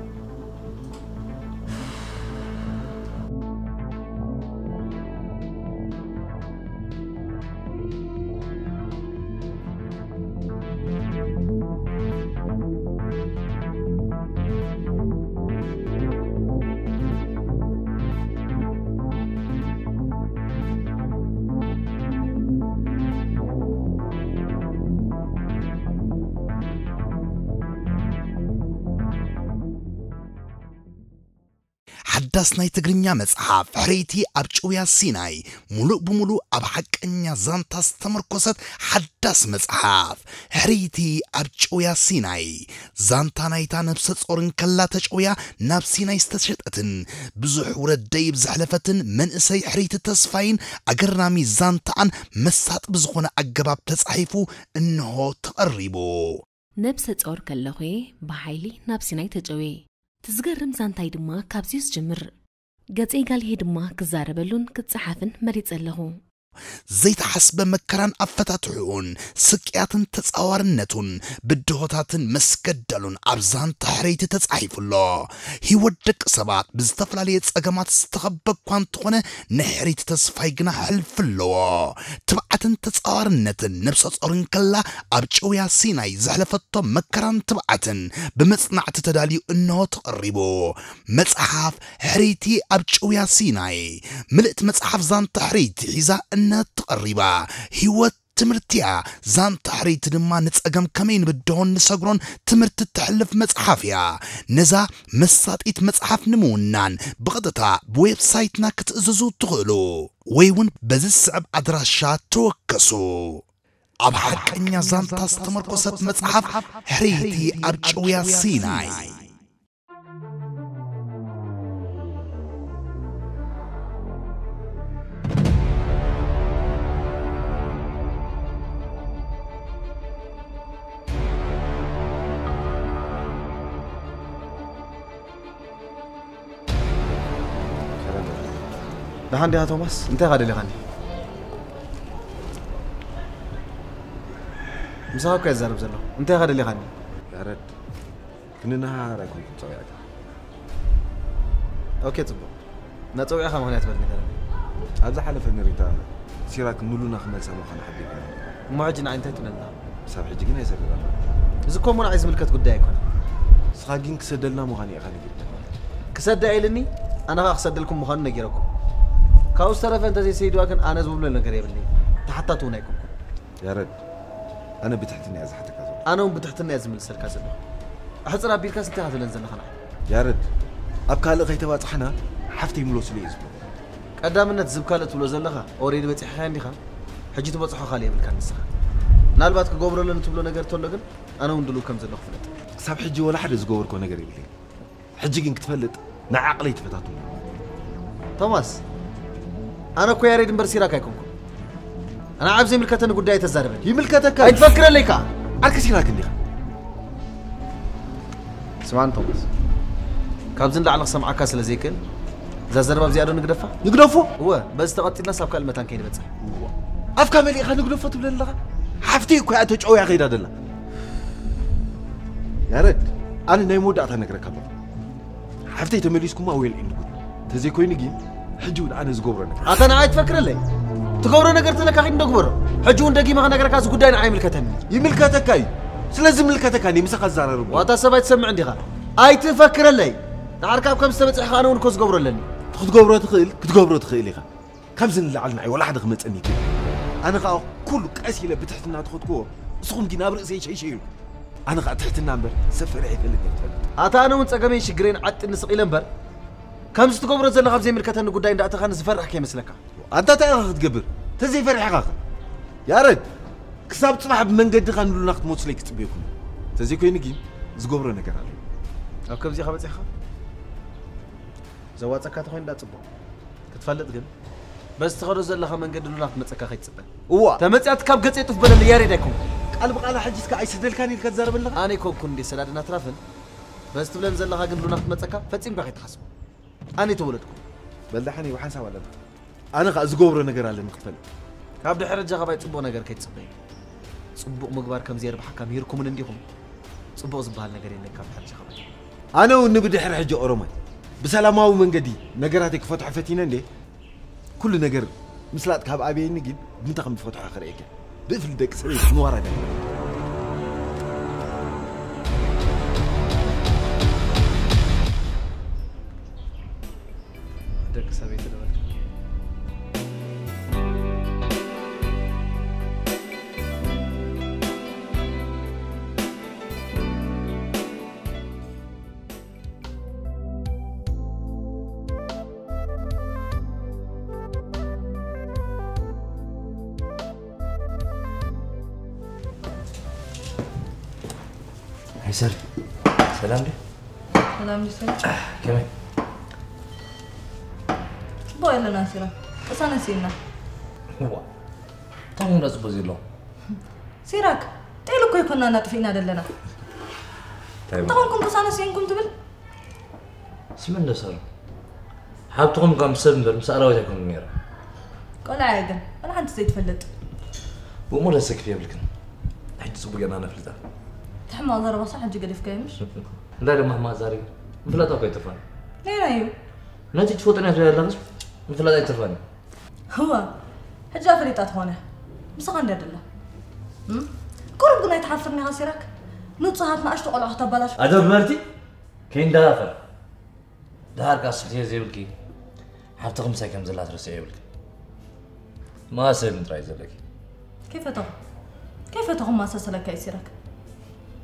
ሓዳስ ናይ ትግርኛ መጽሓፍ፣ ሕርይቲ ኣብ ጭውያ ሲናይ፣ ሙሉእ ብሙሉእ ኣብ ሓቀኛ ዛንታ ዝተመርኮሰት ሓዳስ መጽሓፍ፣ ሕርይቲ ኣብ ጭውያ ሲናይ። ዛንታ ናይታ ነብሰ ጾር እንከላ ተጨውያ ናብ ሲናይ ዝተሸጠትን ብዙሕ ውረድ ደይብ ዘሕለፈትን መንእሰይ ሕርይቲ ተስፋይን ኣገራሚ ዛንታኣን መሳጢ ብዝኾነ ኣገባብ ተጻሒፉ እንሆ ተቐሪቡ። ነብሰ ጾር ከለኹ'የ ብሓይሊ ናብ ሲናይ ተጨውየ። እቲ ዝገርም ዛንታይ ድማ ካብዚ'ዩ ዝጅምር። ገጸይ ጋልሄ ድማ ክዛረበሉን ክጸሓፍን መሪጸ ኣለኹ። ዘይተሓስበ መከራን ኣፈታትሕኡን፣ ስቅያትን ተጻዋርነቱን፣ ብድሆታትን መስገደሉን ኣብ ዛንታ ሕርይቲ ተጻሒፉ ኣሎ። ህይወት ደቂ ሰባት ብዝተፈላለየ ጸገማት ዝተኸበ እኳ እንተኾነ፣ ናይ ሕርይቲ ተስፋይ ግና ሕልፊ ኣለዎ። ትብዓትን ተጻዋርነትን ነብሰ ጾር እንከላ ኣብ ጭውያ ሲናይ ዘሕለፈቶ መከራን ትብዓትን ብመጽናዕቲ ተዳልዩ እንሆ ተቐሪቡ። መጽሓፍ ሕርይቲ ኣብ ጭውያ ሲናይ ምልእቲ መጽሓፍ ዛንታ ሕርይቲ ሒዛ እንሆ ተቐሪባ። ህይወት ትምህርቲ'ያ። ዛንታ ሕርይቲ ድማ ንጸገም ከመይ ንብድሆን ንሰግሮን ትምህርቲ እተሕልፍ መጽሓፍ እያ። ነዛ መሳጢት መጽሓፍ ንምውናን ብቐጥታ ብዌብሳይትና ክትእዝዙ ትኽእሉ። ወይ እውን በዚ ዝስዕብ ኣድራሻ ተወከሱ። ኣብ ሓቀኛ ዛንታ ዝተመርኮሰት መጽሓፍ ሕርይቲ ኣብ ጭውያ ሲናይ። ደሓን ዲኻ ቶማስ? እንታይ ኢኻ ደሊኻኒ? ምሳኻ እኮ እየ ዝዛረብ ዘለኹ። እንታይ ኢኻ ደሊኻኒ? ያረድ፣ ክንነሃሃር ኣይኮንኩን ጸዊዐካ። ኦኬ፣ ጽቡቕ። እናጸዊዕኻ ምኽንያት በል ንገረኒ። ኣብ ዝሓለፈ ንሪታ ሲራክ ንሉና ክመልሳ ምዃኑ ሓቢርካ ነይሩ። እሞ ሕጂ ንዓይ እንታይ ትብለና? ክሳብ ሕጂ ግን ኣይሰገረን። እዚ እኮ እሞ ንዓይ ዝምልከት ጉዳይ ኣይኮነ። ንስኻ ግን ክሰደልና ምዃን ኢኻ ነጊርካ ማለት እዩ። ክሰዳ ኢልኒ፣ ኣነ ኸኣ ክሰደልኩም ምዃኑ ነጊረኩም። ካብኡ ዝተረፈ እንተዘይሰይድዋ ግን ኣነ ዝብሎ ነገር የብለይ። ተሓታቲ እውን ኣይኮንኩን። ያረድ፣ ኣነ ብትሕትና እየ ዝሓተካ ዘሎ። ኣነ እውን ብትሕትና እየ ዝምልሰልካ ዘለኹ። ኣሕፅር ኣቢልካስ እንታይ ኢኻ ትብለን ዘለኻ ንዓይ? ያረድ፣ ኣብ ካልእ ከይተባጻሕና ሓፍተይ ምለሱለይ እየ ዝብሎ። ቀዳምነት ዝብ ካልእ ትብሎ ዘለኻ ኦሬዲ በጺሕኻያ እንዲኻ። ሕጂ ትበጽሖ ካልእ የብልካን ንስኻ። ምናልባት ክገብረለን ትብሎ ነገር ተሎ ግን ኣነ እውን ድሉው ከም ዘለኹ ፍለጥ። ክሳብ ሕጂ ወላ ሓደ ዝገበርኮ ነገር የብለይን። ሕጂ ግን ክትፈልጥ ንዓቕለይ ትፈታትኑ። ቶማስ፣ ኣነ እኮ ያሬድ እምበር ሲራክ ኣይኮንኩን። ኣነ ኣብ ዘይምልከተኒ ጉዳይ ኣይተዛረበኒ። ይምልከተካ እዩ። ኣይትፈክረለይ ከኣ። ዓርኪ ሲራክ እንዲኻ። ስማዕኒ ቶማስ፣ ካብዚ ንላዕሊ ክሰምዓካ ስለ ዘይክእል እዛ ዘረባ እዚኣ ዶ ንግደፋ? ንግደፎ? እወ፣ በዚ ተቐጺልናስ ኣብ ካልእ መታን ከይንበጽሕ። እዋ። ኣፍካ መሊእካ ንግደፎ ትብል ኣለኻ? ሓፍተይ እኮ እያ ተጨውያ ከይዳ ደላ። ያረድ፣ ኣነ ናይ መወዳእታ ነግረካ ኣለኹ። ሓፍተይ ተመሊስኩማ ዌል ኤንድ ጉድ። ተዘይኮይኑ ግን ሕጂ እውን ኣነ ዝገብሮ ነገር። ኣታ ንዓይ ትፈክረለይ? ትገብሮ ነገር ተለካ ኺድ እንዶ ግበሮ። ሕጂ እውን ደጊመ ክነግረካ እዚ ጉዳይ ንዓይ ይምልከተኒ። ይምልከተካ እዩ። ስለዚ ይምልከተካ እኔ ምሳኻ ዝዛራረብ። ዋታ ሰብ ኣይትሰምዕን ዲኻ? ኣይትፈክረለይ። ደሓር ካብ ከም ዝተበጽሕኻ ኣነ እውን እኮ ዝገብሮ ኣለኒ። ክትገብሮ ትኽእል፣ ክትገብሮ ትኽእል ኢኻ። ካብዚ ንላዕሊ ንዓይ ወላ ሓደ ክመጸኒ ይክእል። ኣነ ኸኣ ኩሉ ቀስ ኢለ ብትሕትና ትኸድክዎ፣ ንስኹም ግን ኣብ ርእሰይ ሸይሸዩ። ኣነ ኸኣ ትሕትና እምበር ሰብ ፈሪሐ ይፈልጥ እየ ትፈልጥ። ኣታ ኣነ እውን ጸገመይን ሽግረይን ዓጢኒ ስቕ ኢለ እምበር፣ ከምዚ ትገብሮ ዘለኻ ኣብ ዘይምልከተኒ ጉዳይ እንዳእተኻኒ ዝፈርሕ ከይመስለካ። ኣንታ እንታይ ኢኻ ክትገብር? ተዘይፈሪሕኻ ኸ? ያረድ፣ ክሳብ ጽባሕ ብመንገድኻ ንሉና ክትመልሱለይ ክጽበየኩም። ተዘይኮይኑ ግን ዝገብሮ ነገር ኣሎ። ኣብ ከምዚኻ በጺሕኻ? ዘዋጸካ ተኾይኑ እንዳ ጽቡቕ። ክትፈልጥ ግን፣ በዚ ትኸዶ ዘለኻ መንገዲ ሉና ክትመጸካ ከይትጽበ። እዋ። ተመጽያት ካብ ገጸይ ጡፍ በለኒ ያሬድ ኣይኮንኩ። ቃል ብቓል ሕጂ እስከ ኣይስደልካን ኢልካ ትዛረብ ኣለኻ? ኣነ ኣይኮንኩን እንዴ ሰዳድን ኣትራፍን? በዚ ትብለኒ ዘለኻ ግን ሉና ክትመጸካ ፈጺምካ ከይትሓስቦ። ኣነ ተወለድኩ። በል ደሓን እዩ፣ ሓንሳብ ኣለና። ኣነ ኸኣ ዝገብሮ ነገር ኣለኒ ክትፈልጥ። ካብ ድሕሪ እጃ ኻባይ ጽቡቕ ነገር ከይትጽበ። ጽቡቕ ምግባር ከም ዘየርብሓካ ምሂርኩምን እንዲኹም። ጽቡቕ ዝበሃል ነገር የለን ካብ ድሕሪ እጃ ኻባይ። ኣነ እውን ንብድሕሪ ሕጂ ኦሮማይ ብሰላማዊ መንገዲ ነገራተይ ክፈትሖ ፈቲነ እንዴ? ኩሉ ነገር ምስላጥ ካብ ኣብየኒ ግን ብምንታይ ከም ዝፈትሖ ክርእየካ። ብእፍሊ ደቂ ሰበይቲ ንዋራዳ። ደቂ ሰበይቲ ልበል። ሃይ ሰር፣ ሰላም ድዩ? ሰላም ድዩ ሰር? ከመይ? ጽቡቕ ኣለና ሲራክ። ቅሳነስ ኢልና። እዋ፣ እንታይ እንዳ ጽቡቕ ዘሎ? ሲራክ፣ ጤል እኮ ኣይኮናን ኣጥፊእና ዘለና። እንታይ ማለት? እንተኾንኩም ቅሳነስ ኢንኩም ትብል? ስምዕኒ ሰር፣ ሓብትኹም እኳ ምስ ሰብ እምበር ምስ ኣራዊት ኣይኮኑን ነይሮም። ቆልዓ እያ ግን፣ ዋላ ሓንቲ ዘይትፈልጥ። ብእሞ ደስ ክፍ የብልክን። ሕጂ ጽቡቕ ጌርና ነፍልጣ። እቲ ሕማቕ ዘረባሳ ሕጂ ገዲፍካዮ ምሽ? እንታይ ደማ ሕማቕ ዛሪብ? ምፍላጣ እኮ ኣይተርፋን። ነይራ እዩ። ነቲ ትፈልጦ ናይ ትብል ኣለኽስ ምፍላጥ ኣይተርፋን። እዋ፣ ሕጂ ኣፈሊጣ ትኾነ። ምሳኻ እንድያ ደላ። እም? ቁሩብ ግን ኣይትሓፍርን ኢኻ ሲራክ? ንጹሃት ንኣሽቱ ቆልዑ ክተባላሽ። ኣደብ በርቲ ከይንደፋፈር። ደሓር ከኣ ስሕተት ዘይብልኪ፣ ሓብትኺ ምሳይ ከም ዘላ ትረስዒ የብልኪ። ማሰብ ጥራይ ዘለኪ። ከይፈተኹ፣ ከይፈተኹ ማሰሰለካ እዩ ሲራክ።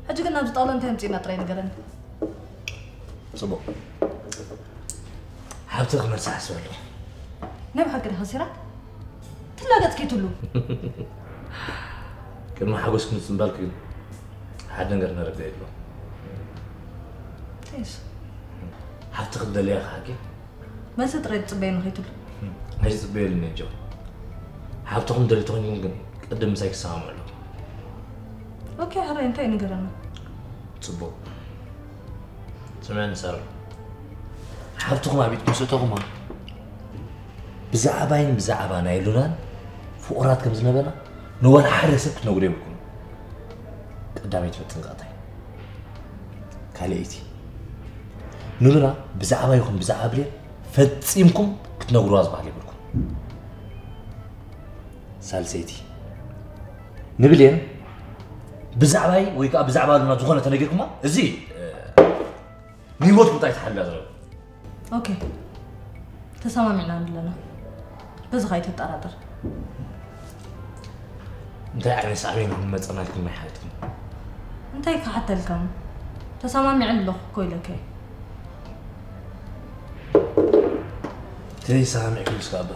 ሕጂ ግን ናብዚ ጣውላ እንታይ ኣምጺእና ጥራይ ንገረኒ። ጽቡቕ። ሓብትኺ ክመልሳ ሓስበ ኣለኹ። ናይ ብሓቂ ዲኻ ሲራክ? ትላገጽ ከይትሉ። ቅድሚ ሓጎስኪ ምጽንባልኪ ግን ሓደ ነገር ነረድእ የድሎ። ቴስ። ሓብትኺ ትደልያ ሓቂ? መልሲ ጥራይ ትጽበየኒ ከይትሉ። ኣይትጽበየሉን እየ ጆ። ሓብትኹም ደልዩ ተኾይንኩም ግን ቅድም ምሳይ ክሰማምዑ ኣለኩም። ኦኬ፣ ሕራይ እንታይ ንገረና? ጽቡቕ። ስምዕኒ ሳራ። ሓብትኹም ኣብ ኢድኩም ስእተኹማ። ብዛዕባይን ብዛዕባ ናይ ሉናን ፍቑራት ከም ዝነበርና ንወላ ሓደ ሰብ ክትነግሩ የብልኩም። ቀዳመይቲ መጠንቀቕታይ። ካልኣይቲ፣ ንሉና ብዛዕባ ይኹን ብዛዕባ ብሌን ፈጺምኩም ክትነግሩዋ ዝበሃል የብልኩም። ሳልሰይቲ፣ ንብሌን ብዛዕባይ ወይ ከዓ ብዛዕባ ሉና ዝኾነ ተነጊርኩማ፣ እዚ ንህይወትኩም ጥራይ ተሓልላ ዘረባ። ኦኬ፣ ተሰማሚዕና ኣለና። በዚ ከይትጠራጠር። እንታይ ዓይነት ሳዕቤን ክመፀና ኢልኩም ናይ ሓለትኩም? እንታይ ክሓተልካ? ተሰማሚዐ ኣለኹ እኮ ኢለካ። ተይሰማሚዕኩም እስከ ኣባ፣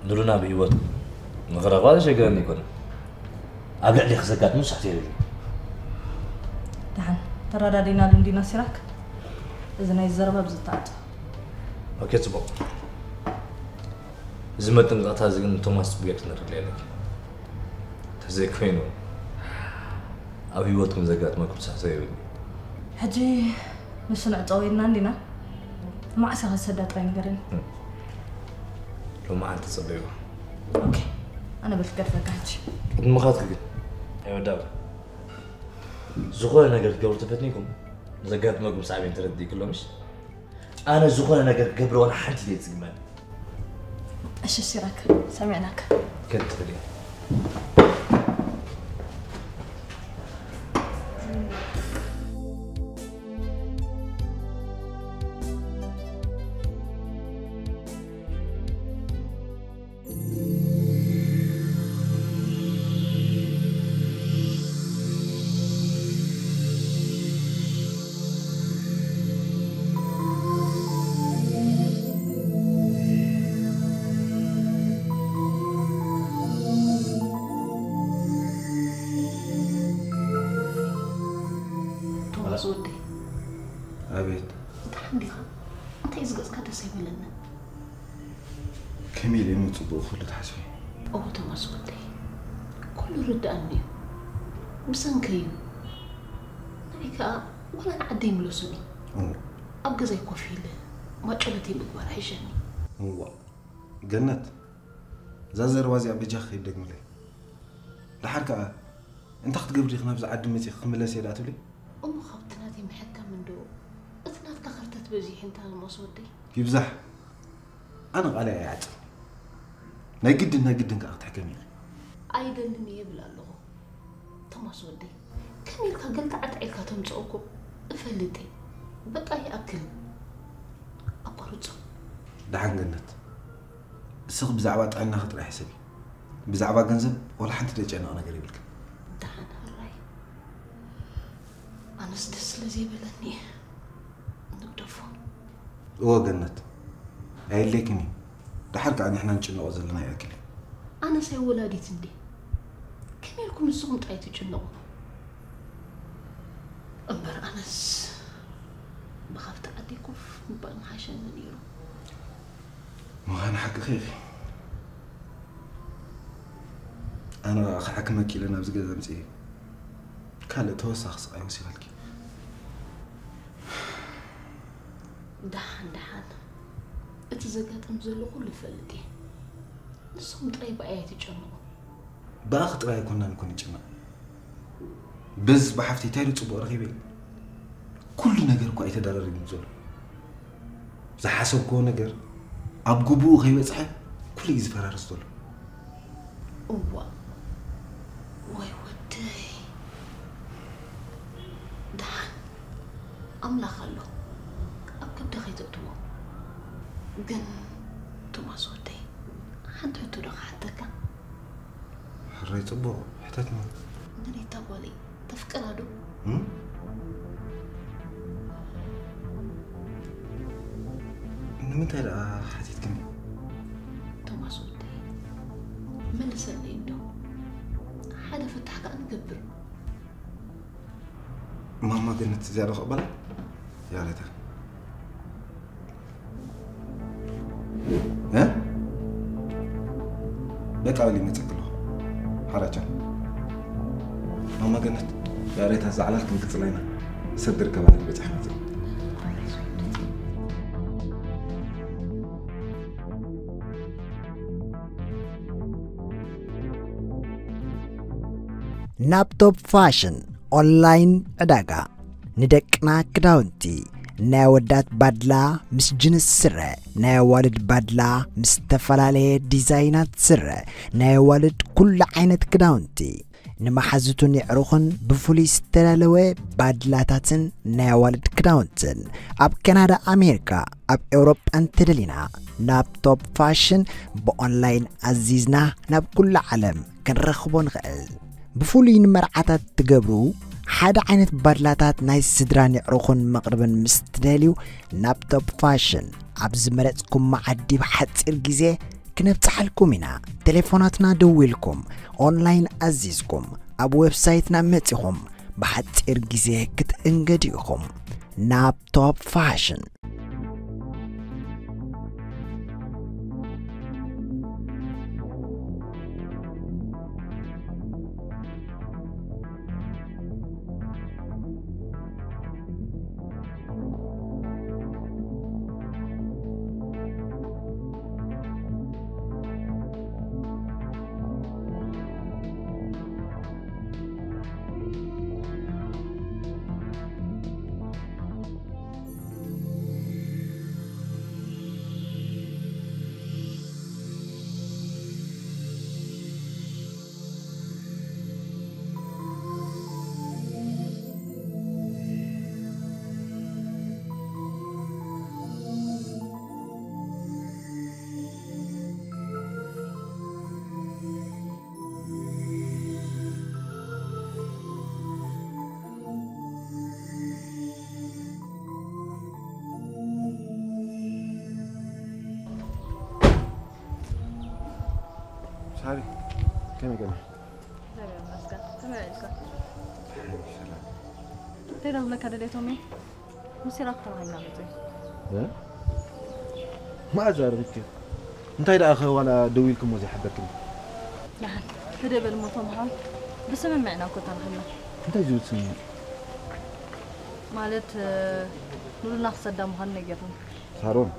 ንሉና ብህይወት ንኽረኽባ ዘሸግረኒ ኣይኮነን። ኣብ ልዕሊ ክዘጋጥሙ ስሕተት የብሉን። ደሓን ተረዳዲና ዶ እንዲና ሲራክ? እዚ ናይ ዘረባ ብዝተዓጸ። ኦኬ፣ ጽቡቕ። እዚ መጠንቀቕታ እዚ ግን ቶማስ ጽቡቕ ጌርኪ ክትነግርለይ ኣለኪ። ተዘይኮይኑ ኣብ ህይወትኩም ዘጋጥመኩም ስሕተት የብሉን። ሕጂ ንሱ ንዕጸዎ ኢልና እንዲና? መዓስ ኢኻ ዝሰዳ ጥራይ ንገረኒ። ሎማዓንቲ ጸበይዋ። ኦኬ፣ ኣነ በልክ ገድፈካ ሕጂ። ቅድሚ ምኻድኪ ግን ኣይወዳእኩ። ዝኾነ ነገር ክትገብሩ ተፈትኒኩም ንዘጋጥመኩም ሳዕቤን ተረዲእክሎ ምሽ? ኣነ ዝኾነ ነገር ክገብር ዋላ ሓንቲ ዘይጽግመኒ። እሺ ሲራክ፣ ሰሚዕናካ። ከትኽእል እየ። ቶማስ ወደይ፣ ኣቤት። ደሓን ዲኻ? እንታይ እዚ ገጽካ ደስ ኣይበለንን። ከመይ ኢለ እሞ ጽቡቕ ክህሉ ትሓስቢ? እወ ቶማስ ወደይ፣ ኩሉ ይርድኣኒ እዩ። ብሰንከይ እዩ። ንዓይ ከኣ ዋላ ንዓደይ ይምለሱኒ። እወ። ኣብ ገዛይ ኮፍ ኢለ ማጮለተይ ምግባር ኣይሕሸኒ። እዋእ ገነት፣ እዛ ዘረባ እዚኣ በጃኺ ከይትደግምለይ። ደሓር ከኣ እንታይ ክትገብሪ ኢኺ ናብዚ ዓዲ መጺኺ ክምለስ እየ ደኣ ትብሊ? እሞ ካብቲ ናተይ ምሕካም እንዶ እቲ ናትካ ከርተት በዚሑ እንታ ቶማስ ወደይ። ይብዛሕ ኣነ ቃለይ ኣይዓጽን። ናይ ግድን ናይ ግድን ከኣ ክትሕከሚ ኢኺ። ኣይደልን እየ ይብል ኣለኹ። ቶማስ ወደይ፣ ከመይ ኢልካ ገልታዓት ዒልካ ተምጽኦ እኮ እፈልጥ እየ። በቃ ይኣክል። ኣቋርጾ። ደሓን ገነት፣ እስኺ ብዛዕባ ጥዕናኺ ጥራይ ሕሰቢ። ብዛዕባ ገንዘብ ዋላ ሓንቲ ዘጨንቕ ነገር የብልክን። ደሓን ሕራይ። ኣነስ ደስ ስለ ዘይበለኒ እየ ንግደፎ። እወ ገነት፣ ኣየድልየክን እዩ። ደሓር ከኣ ንሕና ንጭነቖ ዘለና ይኣክል እዩ። ኣነስ ኣይ ወላዲት እንዴ? ከመይ ኢልኩም ንስኹም ጥራይ ትጭነቑ? እምበር ኣነስ ብኻብቲ ዓዲ ኮፍ ምባል ምሓሸኒ ነይሩ። ምዃኑ ሓቅኺ ኢኺ። ኣነ ኸዓ ክሓክመኪ ኢለ ናብዚ ገዛ ኣምፅኤ ካልእ ተወሳኺ ስቓይ ወሲኸልኪ። ደሓን ደሓን፣ እቲ ዘጋጥም ዘሎ ኩሉ እፈልጥ እየ። ንስኹም ጥራይ ብኣይ ኣይትጨነቑ። ብኣኺ ጥራይ ኣይኮናን እኮ ንጭነቕ። በዚ ብሓፍተይ እንታይ ዶ ጽቡቕ ረኺበ? ኩሉ ነገር እኮ ኣይተደራረብን ዘሎ። ዝሓሰብክዎ ነገር ኣብ ግቡኡ ከይበጽሐ ኩሉ እዩ ዝፈራርስ ዘሎ። እዋ ወይ ወደይ፣ ደሓን ኣምላኽ ኣሎ፣ ኣብ ከብዲ ከይተእትዎ። ግን ቶማስ ወደይ፣ ሓንቲ ሕቶ ዶ ክሓተካ? ሕራይ ጽቡቕ፣ ሕተትኒ። ንሪታ ጓለይ ተፍቅራ ዶ? እም? ንምንታይ ደኣ ሓቲትክኒ? ቶማስ ወደይ፣ መልሰለይ እንዶ። ሓደ ፍታሕ ከኣ ንገብር። ማማ ገነት እዚኣ ዶ ክቕበላ? ያረታ። እ? በቃ በል ይመጸክ ኣለኹ። ሓራቻ። ማማ ገነት፣ ያሬታ ዛዕላል ክንቅጽላ ኢና። ሰብ ድርከባ ንበጽሕ መጽእ። ናብ ቶፕ ፋሽን ኦንላይን ዕዳጋ ንደቅና ክዳውንቲ፣ ናይ ኣወዳት ባድላ ምስ ጅንስ ስረ፣ ናይ ኣዋልድ ባድላ ምስ ዝተፈላለየ ዲዛይናት ስረ፣ ናይ ኣዋልድ ኩሉ ዓይነት ክዳውንቲ፣ ንመሓዙቱን የዕሩኽን ብፍሉይ ዝተዳለወ ባድላታትን ናይ ኣዋልድ ክዳውንትን ኣብ ካናዳ፣ ኣሜሪካ፣ ኣብ ኤውሮጳን ተደሊና ናብ ቶፕ ፋሽን ብኦንላይን ኣዚዝና ናብ ኩሉ ዓለም ክንረኽቦ ንኽእል። ብፍሉይ ንመርዓታት ትገብሩ ሓደ ዓይነት ባድላታት ናይ ስድራን የዕሩኽን መቕርብን ምስ ትደልዩ ናብ ቶፕ ፋሽን ኣብ ዝመረጽኩም መዓዲ ብሓጺር ግዜ ክነብጽሓልኩም ኢና። ቴሌፎናትና ደዊልኩም፣ ኦንላይን ኣዚዝኩም፣ ኣብ ዌብሳይትና መጺኹም ብሓጺር ግዜ ክትእንገዱ ኢኹም። ናብ ቶፕ ፋሽን። ሳሪ፣ ከመይ ቀኒኺ? እግዚኣብሔር ይመስገን። ከመይ ውዒልካ? ሰላም። እንታይ ዶ ክብለካ ደልየ ቶሚ? ምስ ሲራክ ተራኺብና መጺኡ። እ? መኣዛ ረኺብኪ? እንታይ ደኣ ኸ ዋላ ደዊልክሞ ዘይሓበርክኒ? ደሓን፣ ህድእ በል እሞ ቶም ሓወይ። ብስምምዕ ኢና እኮ ተራኺብና። እንታይ ዝብል ስምምዕ? ማለት፣ እ፣ ንሉና ክሰዳ ምዃኑ ነጊርኒ። ሳሮን፣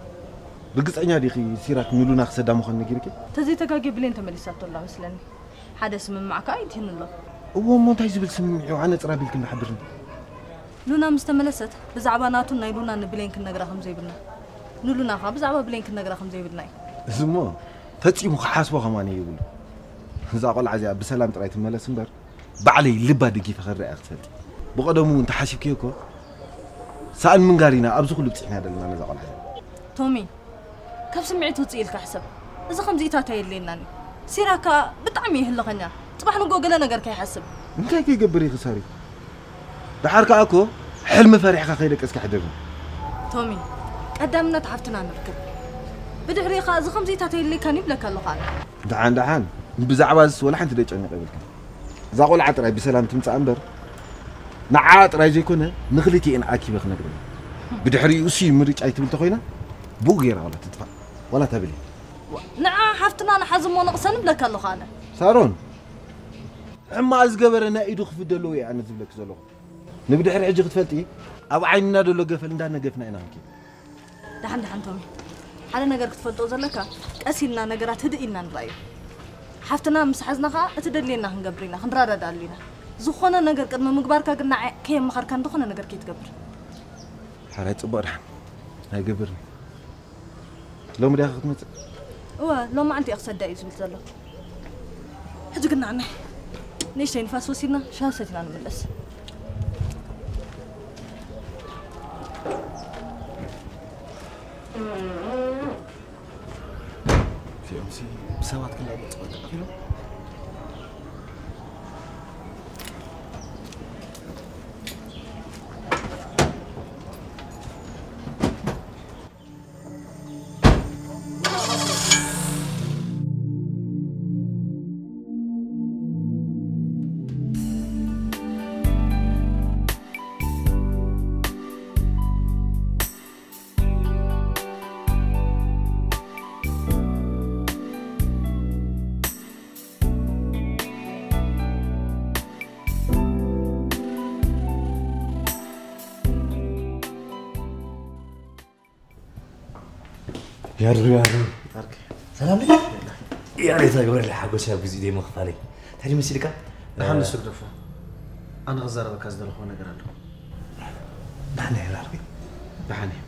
ርግጸኛ ዲኺ ሲራክ ንሉና ክሰዳ ምዃኑ ነጊርኪ? ተዘይተጋግየ ብሌን ተመሊሳቶ ኣላ መስለኒ። ሓደ ስምምዕ ከኣ ይትህን ኣሎ። እዎ፣ እሞ እንታይ ዝብል ስምምዕ እዩ? ኣነ ጽራ ቢልኪ እንዳሓብርኒ። ሉና ምስ ተመለሰት ብዛዕባ ናቱን ናይ ሉናን ንብሌን ክንነግራ ከም ዘይብልና፣ ንሉና ከኣ ብዛዕባ ብሌን ክንነግራ ከም ዘይብልና እዩ። እዚ እሞ ፈጺሙ ክሓስቦ ከማን የብሉ። እዛ ቆልዓ እዚኣ ብሰላም ጥራይ ትመለስ እምበር፣ ባዕለይ ልባ ደጊፈ ከርድኣ እየ ክትፈልጢ። ብቐደሙ እውን ተሓሲብክዮ እኮ፣ ሳእን ምንጋር ኢና ኣብዚ ኩሉ ብጺሕና ዘለና ነዛ ቆልዓ እዚኣ። ቶሚ፣ ካብ ስምዒት ውጽእ ኢልካ ሕሰብ። እዚ ከምዚኢታት ኣየድልየናን እዩ። ሲራክ ከኣ ብጣዕሚ እዩ ህልኸኛ። ጽባሕ ንግሆ ገለ ነገር ከይሓስብ። እንታይ ከይገብር ኢኺ ሳሪ? ደሓር ከኣ እኮ ሕልሚ ፈሪሕካ ከይደቀስካ ሕደሪ። ቶሚ፣ ቀዳምነት ሓፍትና ንርክብ። ብድሕሪኡ ከኣ እዚ ከምዚኢታት ኣየድልየካን እዩ ይብለካ ኣለኹ ኣነ። ደሓን ደሓን፣ ብዛዕባ እዚስ ወላ ሓንቲ ደጨንቕ የብልክን። እዛ ቆልዓ ጥራይ ብሰላም ትምጻእ እምበር፣ ንዓኣ ጥራይ ዘይኮነ ንኽልቲኤን ኣኪበ ክነግረን። ብድሕሪኡ እሱ እዩ ምርጫይ ትብል ተኾይና፣ ብኡ ገይራ ዋላ ትጥፋእ፣ ዋላ ተብል። ንዓ ሓፍትና ንሓዝ እሞ ነቕሰን እብለካ ኣለኹ ኣነ። ሳሮን፣ ሕማቕ ዝገበረ ናይ ኢዱ ክፍደ ኣለዎ እየ ኣነ ዝብለኪ ዘለኹ። ንብድሕሪ ሕጂ ክትፈልጢ፣ ኣብ ዓይንና ዘሎ ገፈል እንዳነገፍና ኢና ክንከይድ። ደሓን ደሓን ቶሚ፣ ሓደ ነገር ክትፈልጦ ዘለካ፣ ቀስ ኢልና ነገራት ህድእ ኢልና ንርኣዮ። ሓፍትና ምስ ሓዝና ኸኣ እቲ ደድልየና ክንገብር ኢና፣ ክንረዳዳኣሉ ኢና። ዝኾነ ነገር ቅድሚ ምግባርካ ግን ንዓይ ከየማኸርካን ዝኾነ ነገር ከይትገብር። ሓራይ ጽቡቕ ደሓን ኣይገብርን። ሎሚ ዲኻ ክትመጽእ? እወ፣ ሎም መዓልቲ እየ ክሰዳ እዩ ዝብል ዘሎ። ሕጂ ግን ንዓናይ ንእሽተይ ንፋስ ወሲድና ሻሂ ሰቲና ንምለስ። እዚኦምሲ ብሰባት ክላገጹ ተቐፊሎም። ያሩ፣ ያሩ። ዓርከይ። ሰላም ድዩ? ያሬታ ግብረለይ ሓጎስ ኣብ ግዜ ደይ ምኽፋለይ። እንታይ ድዩ መሲልካ? ደሓን እ፣ ንሱ ግደፎ። ኣነ ክዛረበካ ዝደለኹዎ ነገር ኣሎ። ደሓን እየ ያሬት። ደሓን እየ።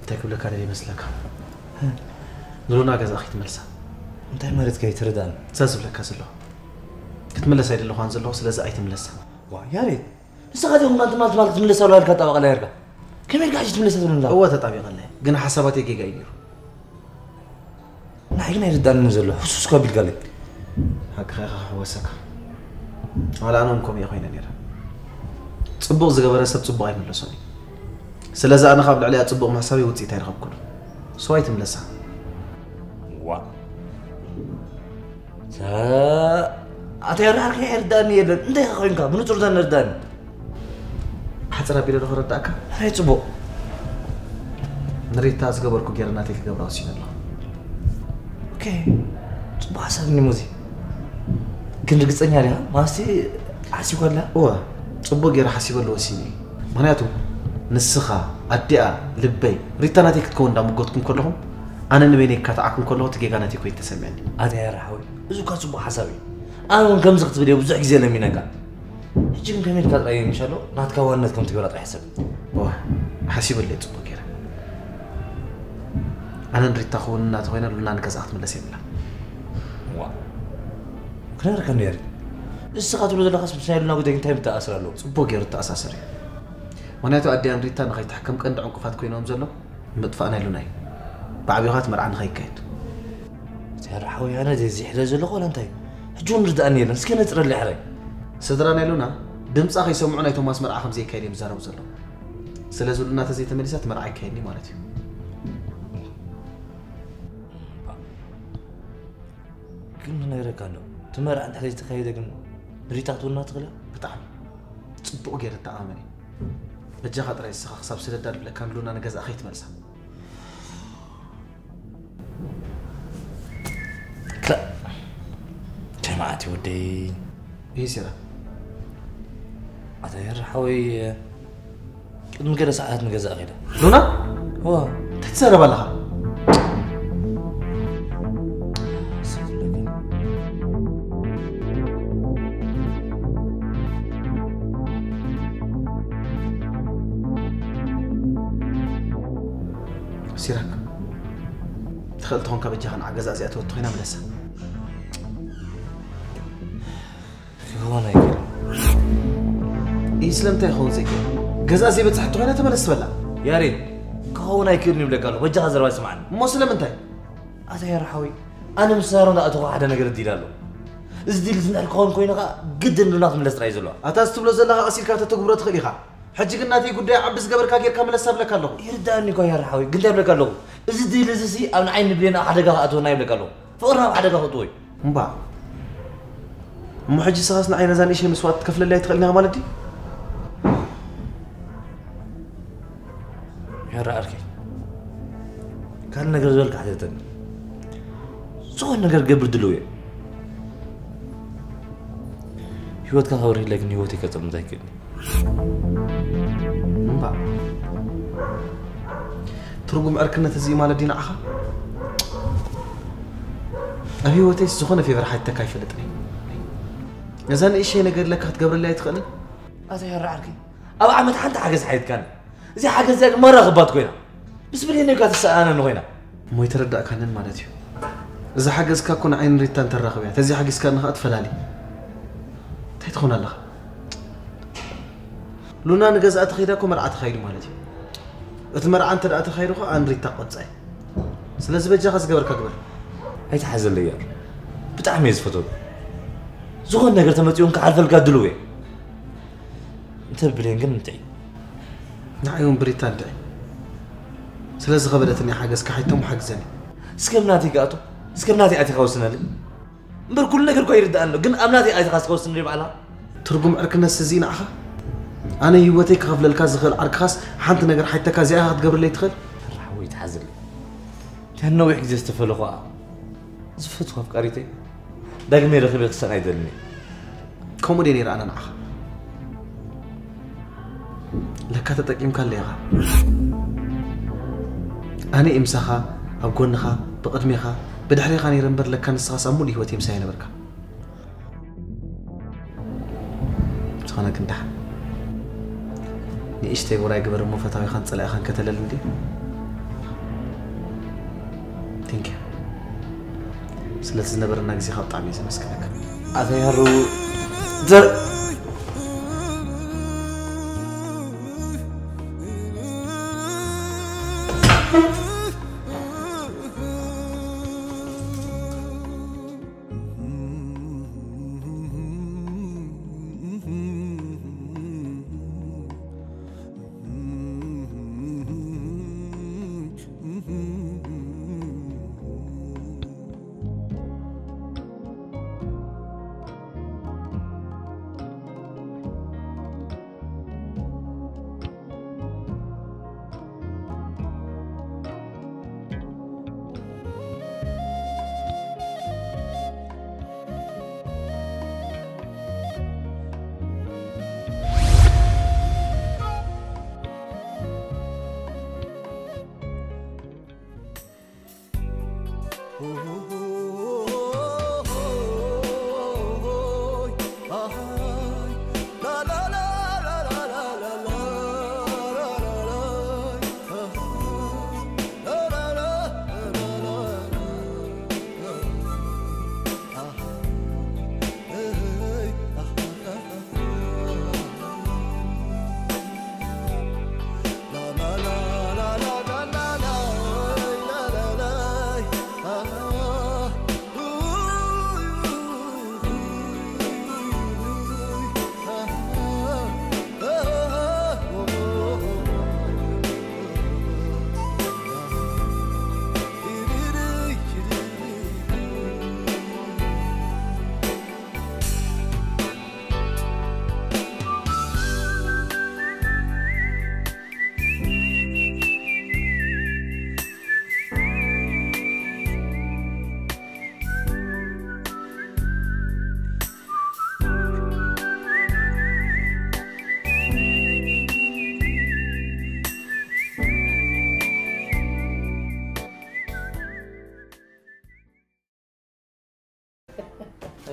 እንታይ ክብለካ ደልየ ይመስለካ? ንሉና ገዛ ከይትመልሳ። እንታይ ማለት ከ ኣይትረዳእን? እዛ ዝብለካ ዘለኹ ክትምለስ ኣይደለኹን ዘለኹ፣ ስለዚ ኣይትምለሳ። ዋ ያሬድ፣ ንስኻ ዲኹም ትማል ትማል ክትምለስ ኣለዋ ኢልካ ጣበቃ ላየርካ? ከመይ ኢልካ ሕጂ ትምለስ ኣለዋ? እወ ተጣቢቐለይ፣ ግን ሓሳባተይ ጌጋ እዩ ነይሩ። ንዓይ ግን ኣይርዳእንን ዘሎ፣ ሕሱስ እኳ ኣቢልካለይ። ሓቅኻ ኢኻ ክሕወሰካ። ዋላ ኣነ እውን ከምኡ እየ ኮይነ ነይረ። ጽቡቕ ዝገበረ ሰብ ጽቡቕ ኣይምለሶን እዩ። ስለዚ ኣነ ካብ ልዕሊኣ ጽቡቕ ምሕሳበይ ውጽኢት ኣይረኸብኩሉ። ሰው ኣይትምለሳ። ዋ። ኣታ የራርኪ ኣይርዳእኒ የለን። እንታይ ኢኻ ኮይንካ? ብንጹር ዘን ርዳእኒ። ሓጽር ኣቢለ ዶ ክረዳእካ? ሕራይ ጽቡቕ። ንሪታ ዝገበርኩ ገይረ ናተይ ክገብራ ወሲነ ኣለኹ። ኦኬ። ጽቡቕ ሓሳብ እኒ ሙዚ። ግን ርግጸኛ ዲኻ? ማለትሲ ሓሲብካ ኣለኻ? እወ፣ ጽቡቕ ገይረ ሓሲበሉ ወሲነ እየ። ምኽንያቱ ንስኻ፣ ኣዲኣ፣ ልበይ፣ ሪታ ናተይ ክትከውን እንዳመጎትኩም ከለኹም፣ ኣነ ንበይነይ ክካትዓኩም ከለኹ እቲ ጌጋ ናተይ ኮይኑ ተሰሚዕኒ። ኣታ የራሓወይ፣ እዚ እኳ ጽቡቕ ሓሳብ እዩ። ኣነ እውን ከምዚ ክትብል እየ ብዙሕ ግዜ ለሚነካ። ሕጂ ግን ከመይ ኢልካ ጥራይ ምሻሎ ናትካ ዋንነት ከም ትገብራ ጥራይ ሕሰብ። እወ፣ ሓሲበሉ እየ ጽቡቕ ገይረ። ኣነ ንሪታ ክውንና ተኾይነ ሉና ንገዝኣ ክትምለስ የብላ። ዋ። ክነግረካ እንዲ ያሬድ። ንስኻ ትብሎ ዘለኻስ ምስ ናይ ሉና ጉዳይ እንታይ ምተኣሳሰር ኣለዎ? ጽቡቕ ገይሩ እተኣሳሰር እዩ። ምኽንያቱ ኣዲኣ ንሪታ ንኸይትሕከም ቀንዲ ዕንቅፋት ኮይኖም ዘሎ ምጥፋእ ናይ ሉና እዩ። ብዓቢኻ እቲ መርዓ ንኸይካየድ። እቲ ያሬድ ሓወይ ኣነ ድየ ዝሕለ ዘለኹ ዋላ እንታይ? ሕጂ እውን ርድኣኒ የለን። እስከ ነጽረለይ ሕራይ። ስድራ ናይ ሉና ድምጻ ከይሰምዑ ናይ ቶማስ መርዓ ከም ዘይካየድ እዮም ዝዛረቡ ዘለዉ። ስለዚ ሉና ተዘይተመሊሳ እቲ መርዓ ኣይካየድን እዩ ማለት እዩ። ግን ክነግረካ ኣለዎ። እቲ መርዓ እንድሕር ዘይተኻየደ ግን ንሪታ ክትውና ትኽእል እያ? ብጣዕሚ ጽቡቕ ገይረ እተኣማመን እየ። በጃኻ ጥራይ ንስኻ ክሳብ ሰደዳ ድብለካ ንሉና ንገዝኣ ከይትመልሳ። ክላእ። እንታይ መዓት እዩ ወደይ? ይህ ሲራ። ኣታ የር ሓወይ፣ ቅድሚ ገለ ሰዓታት ንገዛእ ከይደ። ሉና? እዋ። እንታይ ትዛረብ ኣለኻ? ሲራክ፣ ትኽእል ተኾንካ በጃኻ ንዓ ገዛ እዚኣ ትወቲ ኮይና ምለሳ። ክኸውን ኣይክእልን። ኢይ፣ ስለምንታይ ክኸውን ዘይክእል? ገዛ ዘይበጻሕቲ ኮይና ተመለስ ትበላ። ያሬድ፣ ክኸውን ኣይክእልን ይብለካ ኣለኹ። በጃኻ ዘረባይ ስምዓኒ። እሞ ስለምንታይ? ኣታ ያር ሓወይ፣ ኣነ ምስ ሳሮን ኣእተኹ ሓደ ነገር ዲል ኣሎ። እዚ ዲል ዝንዕል ክኸውን ኮይኑ ኸኣ ግድን ሉና ክትምለስ ጥራይ እዩ ዘለዋ። ኣታ እዚ ትብሎ ዘለኻ ቀስ ኢልካ ተተግብሮ ትኽእል ኢኻ። ሕጂ ግን ናተይ ጉዳይ ዓቢ ዝገበርካ ጌርካ ምለስ እብለካ ኣለኹ። ይርድኣኒ እኳ ያር ሓወይ፣ ግን እንታይ እብለካ ኣለኹ? እዚ ዲል እዚ ሲ ኣብ ንዓይ ንብሌን ኣብ ሓደጋ ክኣትወና ይብለካ ኣለኹ። ፍቕርና ኣብ ሓደጋ ከእትዎ እዩ። እምባ። እሞ ሕጂ ንስኻስ ንዓይ ነዛ ንእሽተይ መስዋእቲ ክትከፍለለይ ኣይትኽእልን ኢኻ ማለት ድዩ? ያር ዓርከይ፣ ካልእ ነገር ዝበልካ ሕተተኒ። ዝኾነ ነገር ክገብር ድሉው እየ። ህይወትካ ከብርህ ኢለ ግን ህይወተይ ከጸልም ኣይክእልን። እምባ። ትርጉም ዕርክነት እዚ እዩ ማለት ድዩ ንዓኻ? ኣብ ህይወተይስ ዝኾነ ፌቨር ሓቲተካ ኣይፈልጥን እየ። ነዛ ንእሽተይ ነገር ኢለካ ክትገብረለይ ኣይትኽእልን? ኣታ ያር ዓርከይ፣ ኣብ ዓመት ሓንቲ ሓገዝ ሓቲትካኒ። እዚኣ ሓገዝ እዚኣ ግን ማራ ከባድ ኮይና። ምስ ብሌን እኳ ትሰኣነኒ ኮይና። እሞ ኣይተረዳእካንን ማለት እዩ። እዛ ሓገዝካ እኮ ንዓይን ሪታን ተራኽብ እያ። ተዘይ ሓጊዝካኒ ኸኣ ትፈላሊ። እንታይ ትኾን ኣለኻ? ሉና ንገዝኣ ተኸይዳ እኮ መርዓ ተኻይዱ ማለት እዩ። እቲ መርዓ እንተ ደኣ ተኻይዱ ኸኣ ኣን ሪታ ቆጻይ። ስለዚ በጃኻ ዝገበርካ ግበር። ኣይትሓዘለይ እያ። ብጣዕሚ እየ ዝፈትወካ። ዝኾነ ነገር ተመጺኡ እውን ክሓልፈልካ ድሉው እየ። እንተ ብሌን ግን እንጥዒ። ንዓይ እውን ብሪታ እንጥዒ። ስለ ዝኸበደትኒ ሓገዝ ክሓይቶም ሓግዘኒ። እስከ ኣብ ናተይ ክኣቱ፣ እስከ ኣብ ናተይ ኣቲኻ ወስነለይ። እምበር ኩሉ ነገር እኳ ይርድኣኒ ኣሎ፣ ግን ኣብ ናተይ ኣቲኻ እስከ ወስነለይ ባዕልኻ። ትርጉም ዕርክነትሲ እዚ ንዓኻ? ኣነ ህይወተይ ክኸፍለልካ ዝኽእል ዓርክኻስ ሓንቲ ነገር ሓይተካ እዚኣ ኢኻ ክትገብረለይ ትኽእል? ሓወይ ትሓዝለይ። እንታይ ነዊሕ ግዜ ዝተፈለኹ ዝፈትዋ ኣፍቃሪተይ ዳግመ ረኺበ ክሰን ኣይደልን እየ። ከምኡ ድየ ነይረ ኣነ ንዓኻ? ለካ ተጠቂምካለይ ኢኻ። ኣነ እየ ምሳኻ፣ ኣብ ጎንኻ፣ ብቕድሜኻ፣ ብድሕሬኻ ነይረ እምበር ለካ ንስኻስ ኣብ ሙሉእ ህይወተይ ምሳይ ኣይነበርካ። ዝኾነ ግን ደሓን ንእሽተይ ውራይ ግበር እሞ ፈታዊኻን ጸላኢኻን ከተለሊ እንድዩ። Thank you። ስለቲ ዝነበረና ግዜኻ ብጣዕሚ እየ ዘመስግነካ። ኣቶ ይሃሩ፣ ዘር-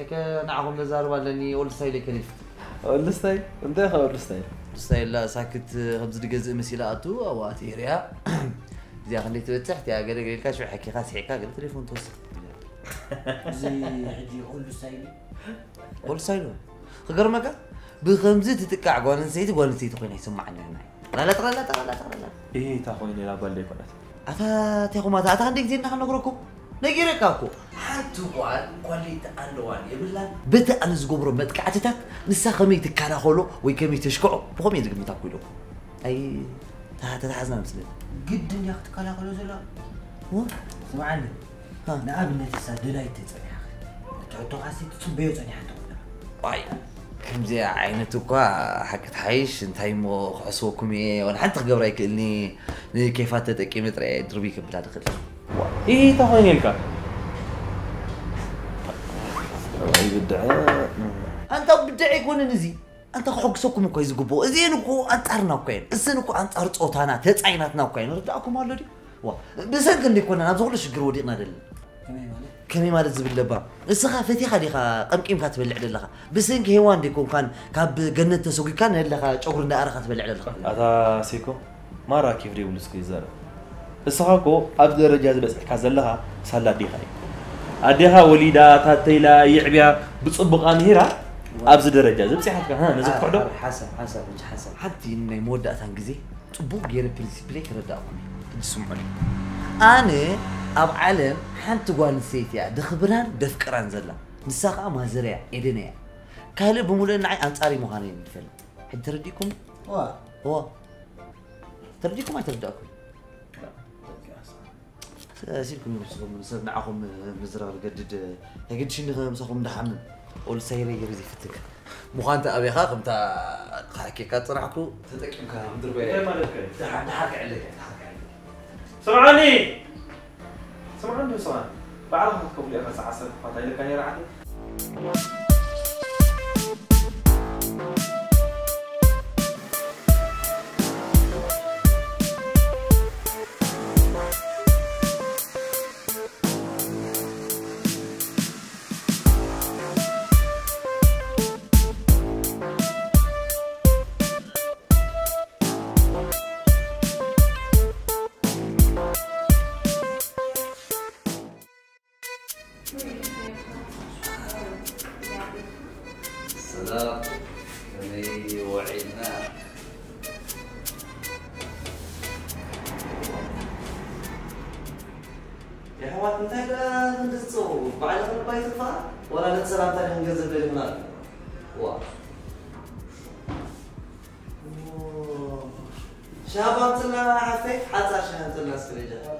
እከ ንዓኹም ዘዛርብ ኣለኒ። ኦልድ ስታይል እከ ሊፍት። ኦልድ ስታይል? እንታይ ኢኻ ኦልድ ስታይል? ኦልድ ስታይል ላ ሳክት ከምዚ ድገዝእ መሲላ ኣቱ ኣብኣ ትሄርያ። እዚኣ ክንደይ ትበጽሕ? እቲኣ ገለ ገለ ኢልካ ሽዑ ሓኪኻ ስሒቕካ ገለ ቴሌፎን ትወስድ። እዚ ሕጂ ኦልድ ስታይል እዩ። ኦልድ ስታይል እዩ። ክገርመካ ብከምዚ ትጥቃዕ ጓል ኣንስተይቲ ጓል ኣንስተይቲ ኮይና ይስማዓኒ። ራላ ጠቕላላ ጠቕላላ ጠቕላላ። እህ፣ እታ ኮይነ ኢላ ጓል ዘይኮነት። ኣታ ቴኹም ኣታ ኣታ ክንደይ ግዜ እናኸነግረኩም ነጊረካ እኮ። ሓንቲ ጓል ኳሊቲ ኣለዋን የብላን በቲ ኣነ ዝገብሮ መጥቃዕትታት ንሳ ከመይ ትከላኸሎ ወይ ከመይ ተሽክዖ ብኸምኡ እየ ዝግምታ እኮ ኢለኩም። ኣይ ተተሓዝና መስለኒ። ግድን እያ ክትከላኸሎ ዘለዋ። እወ። ስምዓኒ። ሃ። ንኣብነት እሳ ደላይት ተጸኒሓ። እቲ ሕቶኻሲ ትጽበዮ ጸኒሓ እንተኾይና። ዋይ፣ ከምዚኣ ዓይነት እኳ ሓቂ ትሓይሽ፣ እንታይ እሞ ክሕስወኩም እየ፣ ዋላ ሓንቲ ክገብር ኣይክእልኒ፣ ንኬፋት ተጠቂመ ጥራይ እየ ድርብይ ከብላ ዝኽእል። ዋ፣ ኢሂ፣ እንታይ ኮይነ ኢልካ? ሰብኣይ ብድዐ። ኣንታ ብድዐ ኣይኮነን እዚ። ኣንታ ከሐጉሰኩም እኮ እዩ ዝግብኦ። እዚኤን እኮ ኣንጻርና እኮ እየን። እሰን እኮ ኣንጻር ጾታና፣ ተጻይ ናትና እኮ እየን። ርዳእኩም ኣሎ ድዩ? ዋ፣ ብሰንኪ እንዲ ኮና ናብዚ ኩሉ ሽግር ወዲቕና ደለና። ከመይ ማለት? ከመይ ማለት ዝብል ለባ? እስኻ ፈቲኻ ዲኻ ቀምቂምካ ትበልዕ ደለኻ? ብሰንኪ ሄዋን ዲኮንካን ካብ ገነት ተሰጒግካ ነለኻ ጨጉሪ እንዳኣረኻ ትበልዕ ደለኻ? ኣታ ሴኮ፣ ማራ ኬፍ ደይብሉ እስኪ ይዛረብ። እስኻ እኮ ኣብዚ ደረጃ እዚ በጺሕካ ዘለኻ ሳላ ኣዴኻ እዩ። ኣዴኻ ወሊዳ፣ ታተይላ፣ የዕብያ፣ ብጽቡቕ ኣምሂራ ኣብዚ ደረጃ እዚ ኣብጺሓትካ። ሃ፣ ነዚ ክትክሕዶ? ሓሳብ፣ ሓሳብ፣ ሕጂ ሓሳብ። ሓንቲ ናይ መወዳእታን ግዜ ጽቡቕ ገይረ ፕሪንሲፕለይ ክረዳእኩም እዩ። ሕጂ ስምዑኒ። ኣነ ኣብ ዓለም ሓንቲ ጓል ኣንስተይቲ እያ ደኽብራን ደፍቅራን ዘላ። ንሳ ኸኣ ማዘረያ ኤደን እያ። ካልእ ብምሉእ ንዓይ ኣንጻረይ ምዃነይ እየ ዝፈልጥ። ሕጂ ተረዲእኩም? ዋ። ዋ። ተረዲእኩም ኣይተረዳእኩም? ስኢልኩም ኢኹም ንስኹም፣ ሰብ ንዓኹም ምዝራብ ዝገድድ፣ የግድሽኒ ምሳኹም እንዳሓምም። ኦልሳይረይ ገይሩ ዘይፍትግ። ምዃንታ ኣበኻ ከምታ ክሓኬካ ዝጸናሕኩ ተጠቂምካ ምድርባይ። እንታይ ማለት ከ? ደሓ-፣ ደሓር ክዕለካ፣ ደሓር ክዕለካ። ስምዓኒ! ስምዓኒ ዶ ስምዓኒ? ባዕልኻ ክትከፍሎ ኢኻ፣ ሰዓት ሰልፍኻ እንታይ ኢለካ ነይረ ዓዲ? ሰላም፣ ከመይ ውዒልና? የሕዋት እንታይ ደኣ ክንድዝጸው ባዕልኽን እባ ይትፋ ወላ ነቲ ሰላምታ ዲኽን ገንዘብ ደሊኽና ኣለና። ዋ። ሻባ ኣምፅልና ሓፍተይ ሓፃር ሻሂ ኣምፅልና እስኪ በጃ።